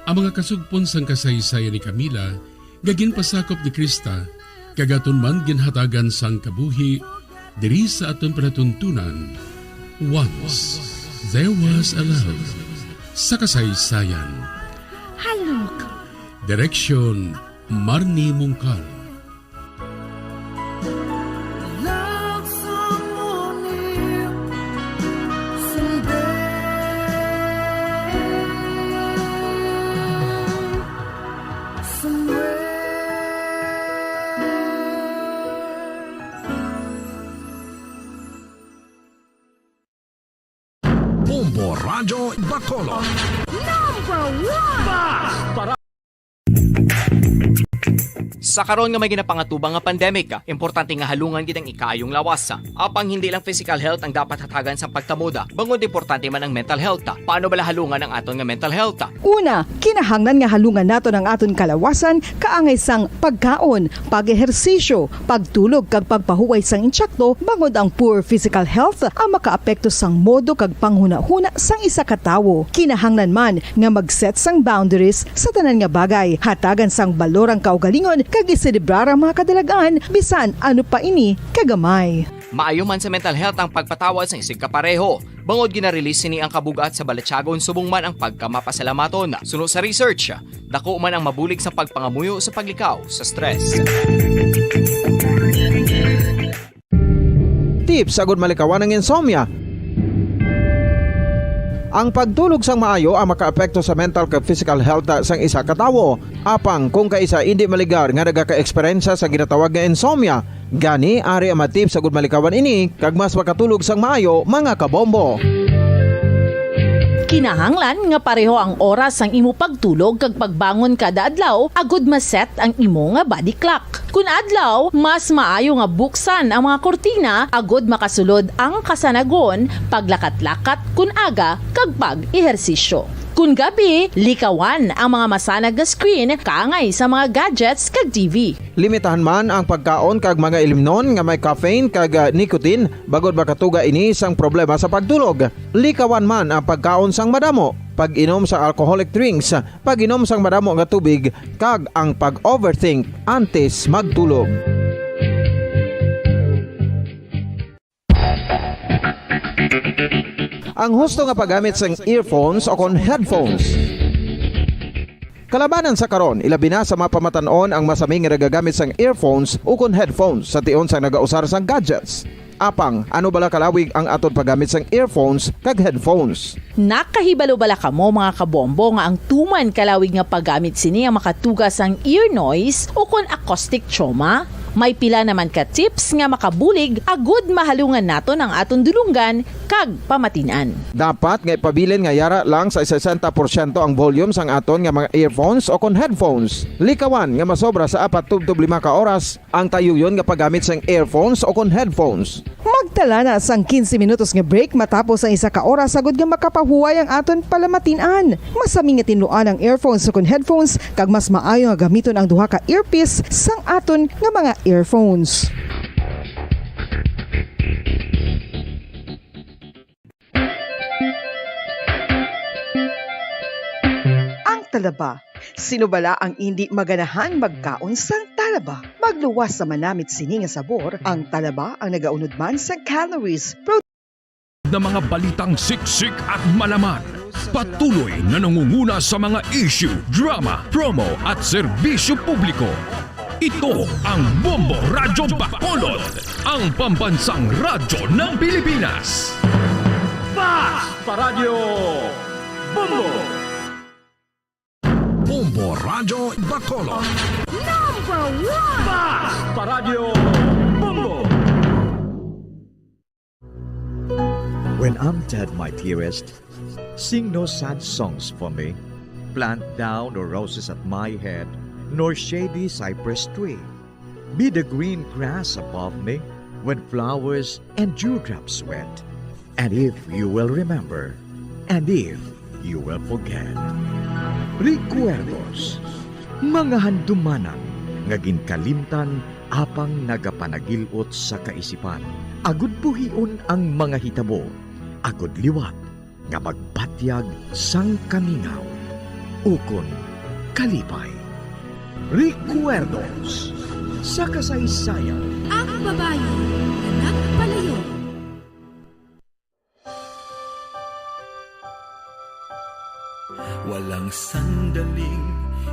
ang mga kasugpon sang kasaysayan ni Camila nga ginpasakop ni Krista, kag aton man ginhatagan sang kabuhi diri sa aton palatuntunan. Once There Was a Love, sa kasaysayan. Halok. Direksyon, Marnie Mungkal. Love someone new someday, somewhere. Bombo Radyo Bacolod. Number one! Sa karon nga may ginapangatubang nga pandemic, importante nga halungan gid ang ikaayong lawas. Apang hindi lang physical health ang dapat hatagan sa pagtamod, bangod importante man ang mental health. Paano bala halungan ang aton nga mental health? Una, kinahanglan nga halungan naton ang aton kalawasan kaangay sang pagkaon, pag-ehersisyo, pagtulog kag pagpahuway sang intsakto, bangod ang poor physical health ang makaapekto sang modo kag panghunahuna sang isa ka tawo. Kinahanglan man nga mag-set sang boundaries sa tanan nga bagay, hatagan sang balor ang kaugalingon kag iselebrar ang mga kadalag-an bisan ano pa ini kagamay. Maayo man sa mental health ang pagpatawad sang isigkapareho. Bangod gina-release sini ang kabug-at sa balatyagon subong man ang pagkamapasalamaton. Suno sa research, dako man ang mabulig sa pagpangamuyo sa paglikaw sa stress. Tips agud malikawan ang insomnia. Ang pagtulog sang maayo ang makaapekto sa mental kag physical health sang isa ka tawo. Apang kung kaisa indi maligar nga nagaka-eksperyensya sa ginatawag nga insomnia, gani ari ang mga tips agud malikawan ini kag mas makatulog sang maayo, mga kabombo. Kinahanglan nga pareho ang oras sang imo pagtulog kag pagbangon kada adlaw agud ma-set ang imo nga body clock. Kun adlaw, mas maayo nga buksan ang mga kurtina agud makasulod ang kasanagon, paglakat-lakat kun aga, kag pag-ehersisyo. Kun gabi, likawan ang mga masanag nga screen kaangay sa mga gadgets kag T V. Limitahan man ang pagkaon kag mga ilimnon nga may caffeine kag, ah, nicotine, bangod makatuga ini sang problema sa pagtulog. Likawan man ang pagkaon sang madamo, pag-inom sang alcoholic drinks, pag-inom sang madamo nga tubig, kag ang pag-overthink antes magtulog. Ang husto nga paggamit sang earphones o kon headphones. Kalabanan sa karon, ilabi na sa mapamatan-on ang masami nga nagagamit sang earphones ukon headphones sa tion sang nagausar sang gadgets. Apang, ano bala kalawig ang aton paggamit sang earphones kag headphones? Nakahibalo bala kamo, mga kabombo, nga ang tuman kalawig nga paggamit sini ang makatuga sang ear noise ukon acoustic trauma? May pila naman ka tips nga makabulig agud mahalungan naton ang aton dulonggan kag pamatin-an. Dapat nga ipabilin nga yara lang sa sesenta porsyento ang volume sang aton nga mga earphones o kon headphones. Likawan nga masobra sa apat tubtob lima ka oras ang tayuyon nga paggamit sang earphones o kon headphones. Magtala na sang quince minutos nga break matapos ang isa ka oras, agud nga makapahuway ang aton palamatin-an. Masami nga tinluan ang earphones o kon headphones, kag mas maayo nga gamiton ang duha ka earpiece sang aton nga mga earphones. Ang talaba. Sino bala ang indi maganahan magkaon sang talaba? Magluwas sa manamit sini nga sabor, ang talaba ang nagaunod man sang calories, protein, na mga balitang siksik at malaman. Patuloy na nangunguna sa mga issue, drama, promo at serbisyo publiko. Ito ang Bombo Radyo Bacolod, ang pambansang radyo ng Pilipinas. Fast Paradyo Bombo! Bombo Radyo Bacolod. Number one! Fast Paradyo Bombo! When I'm dead, my dearest, sing no sad songs for me. Plant thou no roses at my head, nor shady cypress tree. Be the green grass above me when flowers and dewdrops wet. And if you will remember, and if you will forget. Recuerdos, mga handumanan nga ginkalimtan apang nagapanagil-ot sa kaisipan, agud buhion ang mga hitabo, agud liwat nga magbatyag sang kamingaw ukon kalipay. Recuerdos sa kasaysayan. Ang babayi nga nagpalayo. Walang sandaling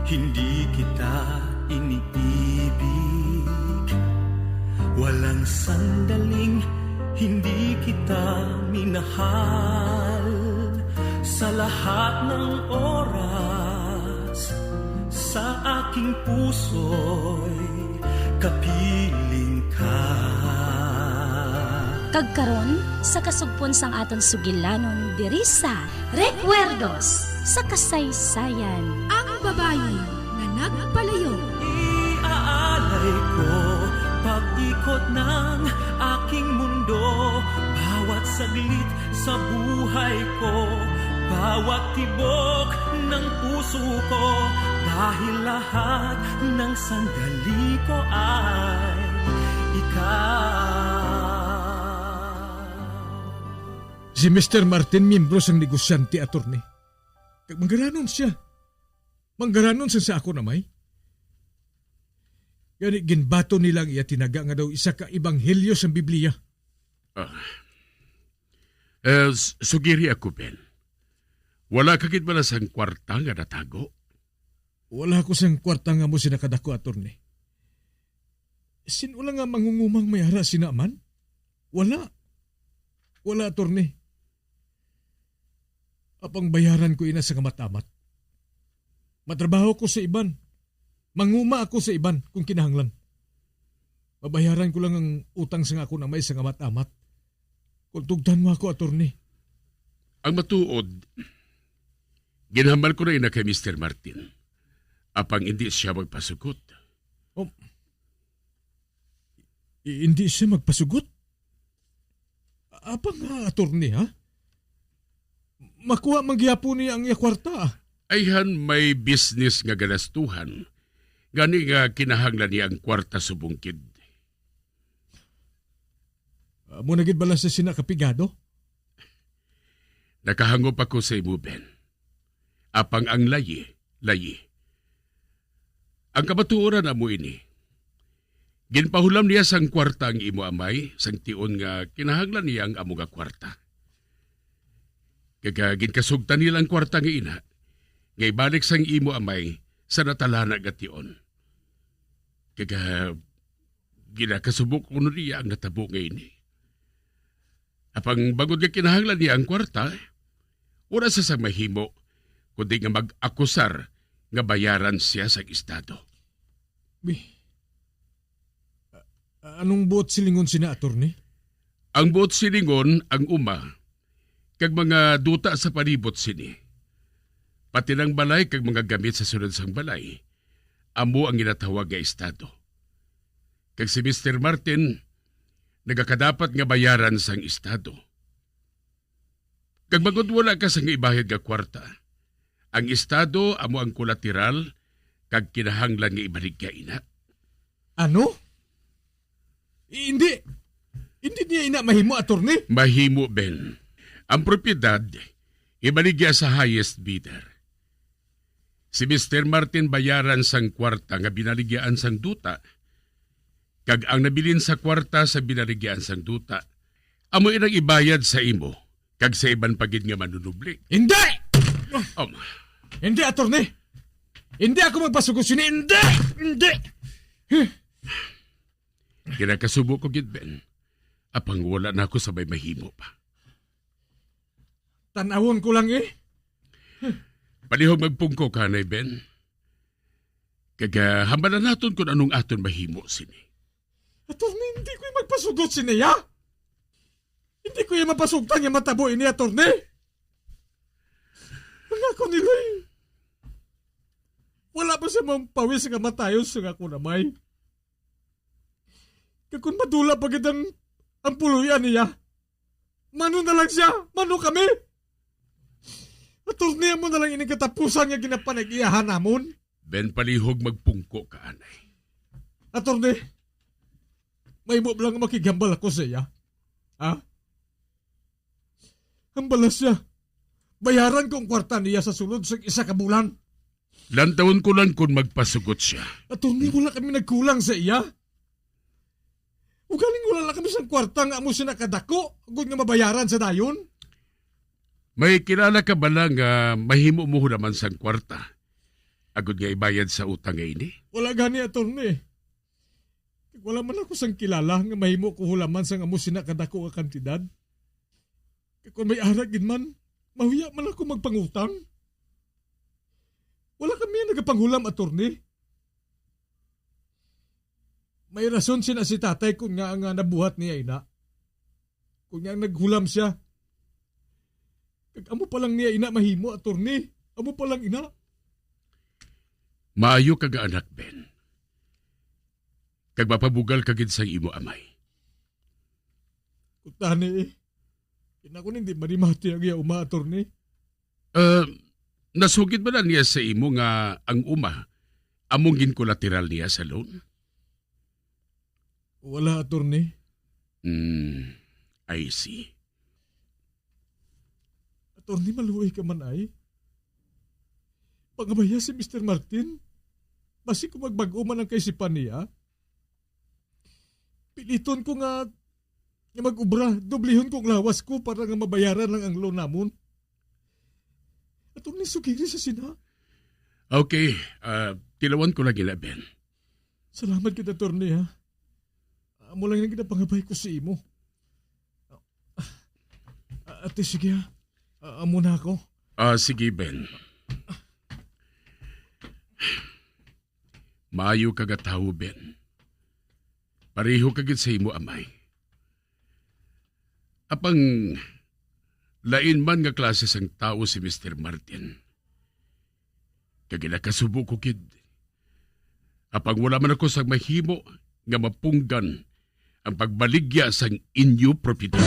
hindi kita iniibig. Walang sandaling hindi kita minahal. Sa lahat ng oras, sa aking puso'y kapiling ka. Kag karon, sa kasugpon sang aton sugilanon diri sa Recuerdos sa Kasaysayan. Ang babayi nga nagpalayo. Iaalay ko pag-ikot ng aking mundo, bawat saglit sa buhay ko, bawat tibok ng puso ko, dahil lahat ng sandali ko ay ikaw. Si Mister Martin, miyembro sang negosyante, attorney. Kag manggaranon sia. Manggaranon sia sa akon amay. Gani, ginbaton nila ang iya tinaga nga daw isa ka ebanghelyo sang Biblia. Ah. Eh, s-, sugiri ako, Ben. Wala ka gid bala sang kwarta nga natago? Wala ko sang kwarta nga amo sina kadako, attorney. Sin-o lang nga mangungumang may ara sina man? Wala. Wala, attorney. Apang bayaran ko ina sa ngamat-amat. Matrabaho ko sa iban. Manguma ako sa iban kung kinahanglan. Mabayaran ko lang ang utang sa akon amay sa ngamat-amat. Kung tugtan mo ako, attorney. Ang matuod, Ginhambal ko na ina kay Mister Martin. Apang indi siya magpasugot. Oh. I-, hindi siya magpasugot? Apang nga, attorney, ha? Makuha man gihapon niya ang iya kwarta. Ayhan may business nga galastuhan. Gani nga kinahanglan niya ang kwarta subong gid. Amo na gid bala sa sina kapigado? Nakahangop ako sa imo, Ben. Apang ang layi, layi. Ang kamatuoran amo ini. Ginpahulam niya sang kwarta ang imo amay, sang tion nga kinahanglan niya ang amo nga kwarta. Kag, ah, ginkasugtan nila ang kwarta nga ina, nga ibalik sang imo amay sa natalana nga tion. Kag, ah, ginakasubo ko kuno niya ang natabo nga ini. Apang bangod nga kinahanglan niya ang kwarta, wala sa sang mahimo, kundi nga mag-akusar nga bayaran siya sa estado. Bi-, a-, anong buot silingon sina, attorney? Ang buot silingon, ang uma, kag mga duta sa palibot sini. Pati lang balay kag mga gamit sa sulod sang balay, amo ang ginatawag nga estado. Kag si Mister Martin, nagakadapat nga bayaran sang estado. Kag bangod wala ka sang ibayad nga kwarta, ang estado amo ang kolateral kag kinahanglan nga ibaligya ina. Ano? I-, hindi. Hindi niya ina mahimo, attorney? Mahimo, Ben. Ang propiedad, ibaligya sa highest bidder. Si Mister Martin bayaran sang kwarta nga binaligyaan sang duta, kag ang nabilin sa kwarta sa binaligyaan sang duta, amo inang ibayad sa imo kag sa iban pa gid nga manunubli. Hindi! Um, Hindi, attorney! Hindi ako magpasugot sini! Hindi! Hindi! Kinakasubo ko gid, Ben. Apang wala na ako sa may mahimo pa. Tan-awon ko lang, eh. Palihog magpungko ka, Nay Ben. Kag, ah, hambalan naton kung anong aton mahimo sini. Attorney, hindi ko magpasugot sini, ha? Hindi ko iya mapasugtan nga matabo ini, attorney. Ang ako ni Loy, wala pa siya mampawis nga matayon sa akon amay. Kag kung madula pa gid ang, ang puloy-an niya, mano na lang siya, mano kami. Attorney, amo na lang ining katapusan nga ginapanag-iyahan namon. Ben, palihog magpungko ka, anay. Attorney, mahimo ba lang makighambal ako sa iya? Ha? Hambala siya. Bayaran ko ang kwarta niya sa sulod sa isa ka bulan. Lantawon ko lang kung magpasugot siya. Attorney, wala kami nagkulang sa iya. Ugaling wala lang kami sang kwarta nga amo sina kadako, agod nga mabayaran sa dayon. May kilala ka bala nga mahimo mo hulaman sang kwarta, agod nga ibayad sa utang nga ini? Wala gani, attorney. Kag wala man ako sang kilala nga mahimo ko hulaman sang amo sina kadako nga kantidad. Kag kon may ara gid man, mahuya man ako magpangutang. Wala kami nagapanghulam, attorney. May rason sina si tatay kon ngaa nga nabuhat niya ina. Kon ngaa naghulam siya. Kag amo pa lang niya ina mahimo, attorney. Amo pa lang ina. Maayo ka nga anak, Ben. Kag mapabugal ka gid sa imo amay. Kuntani, eh. Ina ko hindi marimati ang iya uma, attorney. Ah, nasugid ba na niya sa imo nga ang uma among ginkolateral niya sa loan? Wala, attorney. Hmm, I see. Attorney, maluoy ka man ay. Pangabaya si Mister Martin. Basi kung magbag-o man ang kaisipan niya, piliton ko nga, nga mag-obra, doblihon ko ang lawas ko para nga mabayaran lang ang loan namon. Attorney, sugiri sa sina. Okay, ah, tilawan ko lang ila, Ben. Salamat gid, attorney, ha. Amo lang ang ginapangabay ko sa imo. Ah, ate, sige, ha. Ah, amo na ako. Ah, sige, Ben. Maayo ka nga tawo, Ben. Pareho ka gid sa imo amay. Apang lain man nga klase sang tawo si Mister Martin. Kag ginakasubo ko gid, apang wala man ako sang mahimo nga mapunggan ang pagbaligya sang inyo propiedad.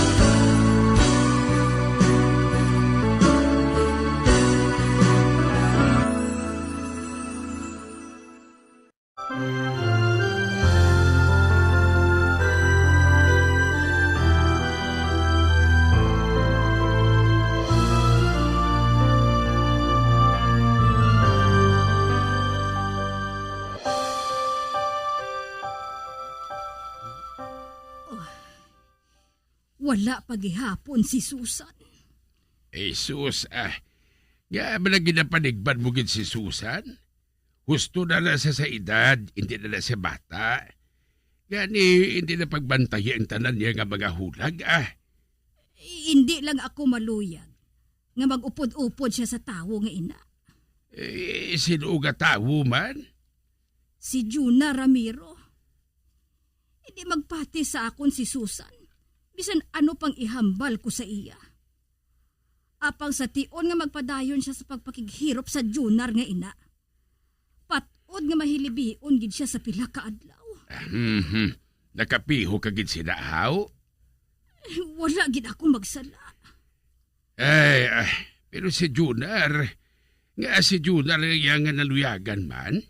Wala pa gihapon si Susan. Eh, sus, ah. Nga, bala ginapanigban mo gid si Susan? Husto na na sa, sa edad, hindi na na siya bata. Gani, hindi na pagbantayi ang tanan niya nga mga hulag, ah. Hindi lang ako maluyag nga mag-upod-upod siya sa tawo nga ina. Eh, sino nga tawo man? Si Juna Ramiro. Hindi magpati sa akon si Susan, bisan ano pang ihambal ko sa iya. Apang sa tion nga magpadayon siya sa pagpakighirop sa Junar nga ina, pat-od nga mahilibion gid sia sa pila ka adlaw. Mhm. Nakapiho ka gid sina, haw? Wala gid ako magsala. Ay, ah, pero si Junar, nga si Junar ang iya nga naluyagan man,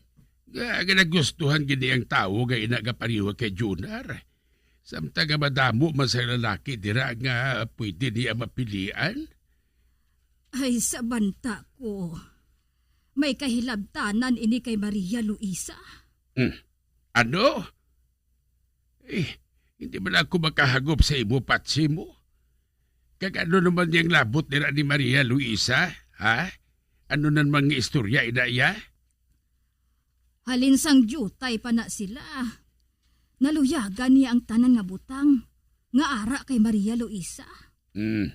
nga, nga nagustuhan gid niya ang tawo nga ina nga pareho kay Junar. Samtang nga madamo man sa lalaki dira nga pwede niya mapilian. Ay, sa banta ko, may kahilabtanan ini kay Maria Luisa. Hmm. Ano? Eh, hindi man ako makahagop sa imo, Patsi mo. Kag ano naman niyang labot nila ni Maria Luisa, ha? Ano na namang istorya ina iya? Halin sang diutay pa na sila, naluyagan niya ang tanan nga butang nga ara kay Maria Luisa. Hmm.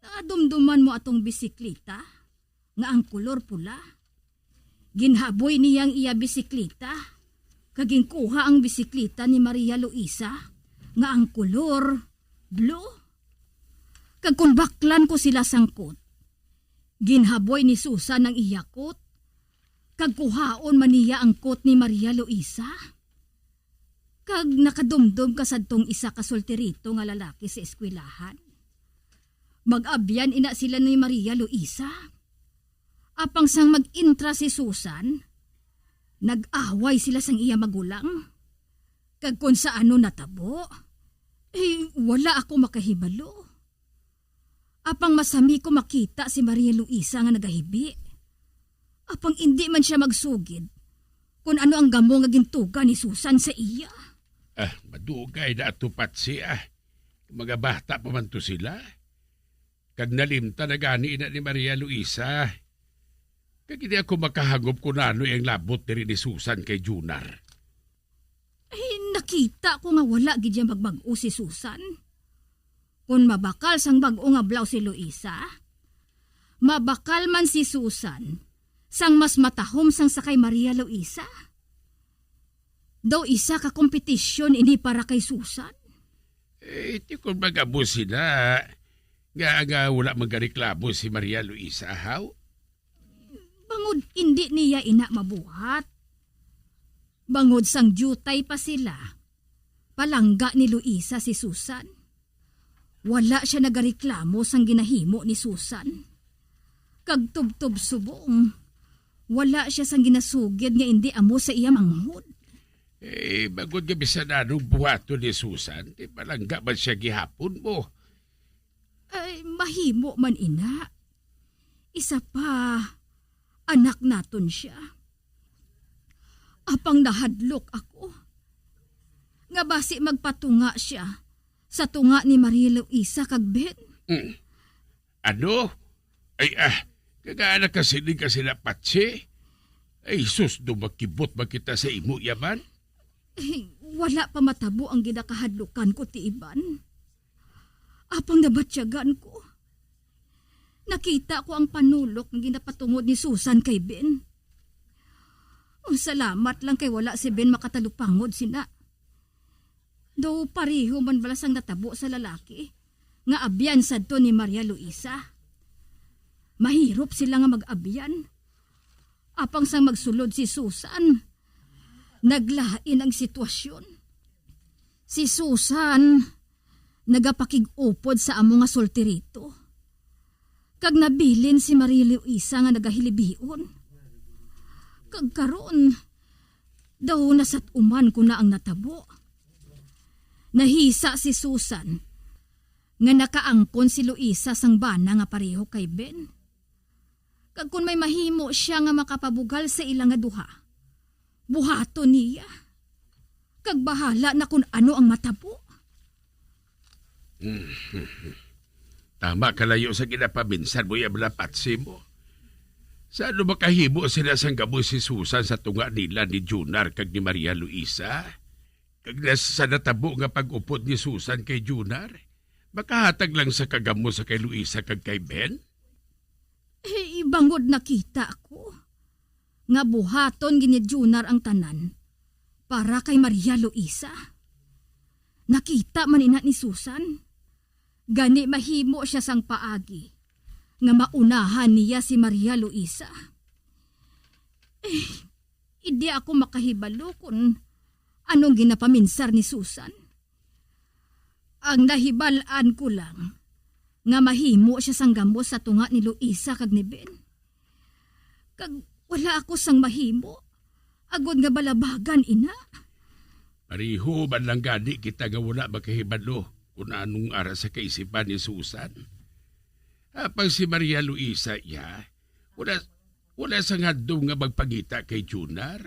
Nadumduman mo atong bisikleta nga ang kolor pula? Ginhaboy niya ang iya bisikleta, kag ginkuha ang bisikleta ni Maria Luisa nga ang kolor blue. Kag kon baklan ko sila sang kot, ginhaboy ni Susan ang iya kot, kag kuhaon man niya ang kot ni Maria Luisa. Kag nakadumdom ka sadtong isa ka solterito nga lalaki sa eskwelahan. Mag-abyan ina sila ni Maria Luisa. Apang sang mag-intra si Susan, nag-away sila sang iya magulang. Kag kon sa ano natabo, eh, wala ako makahibalo. Apang masami ko makita si Maria Luisa nga nagahibi. Apang indi man sia magsugid kon ano ang gamo nga gintuga ni Susan sa iya. Ah, madugay na ato, Patsi, ah. Mga bata pa man to sila. Kag nalimtan na gani ina ni Maria Luisa. Kag hindi ako makahangop kung ano ang labot diri ni Susan kay Junar. Ay, nakita ko nga wala gid niya magbag-o si Susan. Kon mabakal sang bag-o nga blouse si Luisa, mabakal man si Susan sang mas matahom sang sa kay Maria Luisa. Daw isa ka kompetisyon ini para kay Susan. Eh, ti kon mag-amo sila, nga, nga wala magareklamo si Maria Luisa, haw? Bangod indi niya ina mabuhat. Bangod sang diutay pa sila, palangga ni Luisa si Susan. Wala sia nagareklamo sang ginahimo ni Susan. Kag tubtob subong, wala sia sang ginasugid nga indi amo sa iya manghod. Eh, bangod nga bisan anong buhaton ni Susan, ti palangga man sia gihapon mo. Ay, mahimo man ina. Isa pa, anak naton sia. Apang nahadlok ako nga basi magpatunga sia sa tunga ni Maria Luisa kag Ben. Mm. Ano? Ay, ah, kag-ana ka sini ka sila, Patsi? Ay, sus, do makibot ba kita sa imo yaman? Eh, wala pa matabo ang ginakahadlukan ko, Tiiban. Apang nabatyagan ko. Nakita ko ang panulok nga ginapatungod ni Susan kay Ben. Oh, salamat lang kay wala si Ben makatalupangod sina. Daw pareho man bala sang natabo sa lalaki nga abyan sadto ni Maria Luisa. Mahirop sila nga mag-abyan. Apang sang magsulod si Susan, naglain ang sitwasyon. Si Susan nagapakig-upod sa amo nga solterito, kag nabilin si Maria Luisa nga nagahilibion. Kag karon, daw nasat-uman ko na ang natabo. Nahisa si Susan nga nakaangkon si Luisa sang bana nga pareho kay Ben. Kag kon may mahimo sia nga makapabugal sa ila nga duha, buhaton niya. Kag bahala na kon ano ang matabo. Tama kalayo sa ginapaminsar mo, iya, mga patsi mo. Sa ano makahimo sila sang gamo si Susan sa tunga nila ni Junar kag ni Maria Luisa? Kag na sa natabo nga pag-upod ni Susan kay Junar, makahatag lang sa kagamo sa kay Luisa kag kay Ben? Eh, bangod nakita ko nga buhaton gid ni Junar ang tanan para kay Maria Luisa. Nakita man ina ni Susan. Gani mahimo sia sang paagi nga maunahan niya si Maria Luisa. Eh, hindi ako makahibalo kung anong ginapaminsar ni Susan. Ang nahibal-an ko lang nga mahimo sia sang gamo sa tunga ni Luisa kag ni Ben. Kag wala ako sang mahimo, agod nga balabagan ina. Pareho man lang gani kita nga wala makahibalo kung anong ara sa kaisipan ni Susan. Apang si Maria Luisa, iya, wala, wala sang handom nga magpangita kay Junar.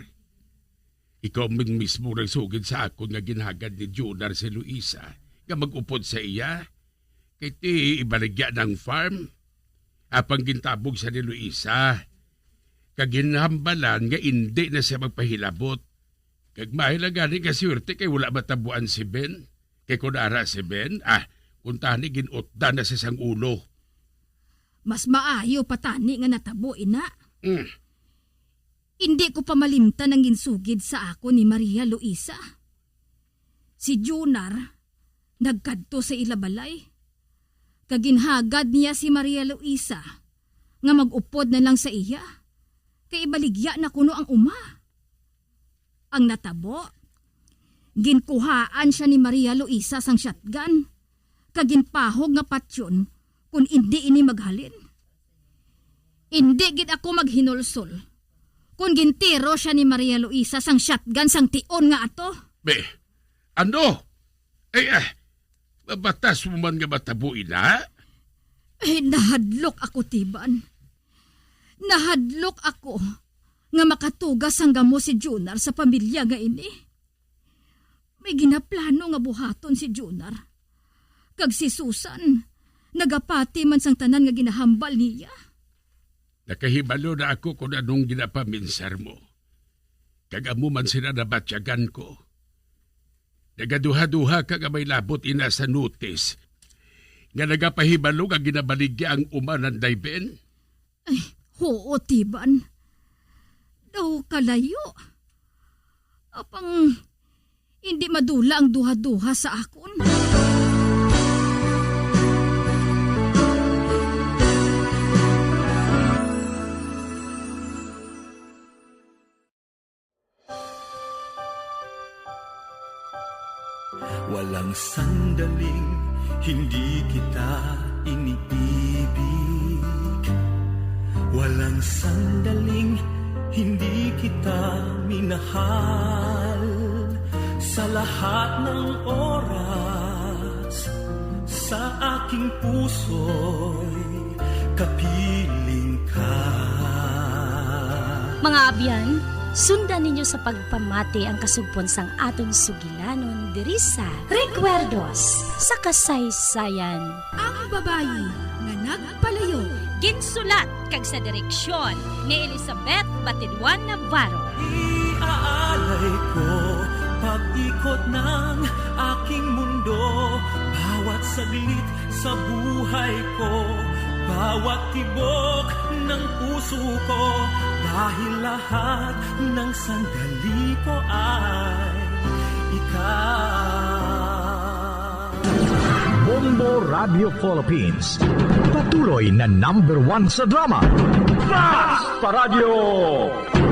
Ikaw man mismo nagsugid sa akon nga ginhagad ni Junar si Luisa nga mag-upod sa iya, kay ti ibaligya na ang farm. Apang gintabog siya ni Luisa, kag ginhambalan nga indi na siya magpahilabot. Kag maayo lang gani nga swerte kay wala matabuan si Ben. Kay kun ara si Ben, ah, kuntani gin-utdan na sa sang ulo. Mas maayo pa tani nga natabo ina. Mm. Indi ko pa malimtan ang ginsugid sa akon ni Maria Luisa. Si Junar nagkadto sa ila balay, kag ginhagad niya si Maria Luisa nga mag-upod na lang sa iya, kay ibaligya na kuno ang uma. Ang natabo, ginkuhaan siya ni Maria Luisa sang shotgun, kag ginpahog nga patyon kon indi ini maghalin. Indi gid ako maghinulsol kon gintiro siya ni Maria Luisa sang shotgun sang tion nga ato. Be, ano? Ay, ah, mabatas mo man nga matabo ina? Ay, nahadlok ako, Tiban. Nahadlok ako nga makatuga sang gamo si Junar sa pamilya nga ini. May ginaplano nga buhaton si Junar. Kag si Susan, nagapati man sang tanan nga ginahambal niya. Nakahibalo na ako kon anong ginapaminsar mo. Kag amo man sila nabatyagan ko. Nagaduha-duha ka nga may labot ina sa notice nga nagapahibalo nga ginabaligya ang uma nanday Ben? Ay, huo, Tiban. Daw kalayo. Apang hindi madula ang duha-duha sa akon. Walang sandaling hindi kita iniibig. Walang sandaling hindi kita minahal. Sa lahat ng oras, sa aking puso'y kapiling ka. Mga abyan, sundan ninyo sa pagpamati ang kasugpon sang aton sugilanon diri sa Recuerdos sa Kasaysayan. Ang babayi nga nagpalayo. Ginsulat kag sa direksyon ni Elizabeth Batiduan Navarro. Iaalay ko pag-ikot ng aking mundo, bawat saglit sa buhay ko, bawat tibok ng puso ko, dahil lahat ng sandali ko ay ikaw. Bombo Radio Philippines, patuloy na number one sa drama. Basta Radyo!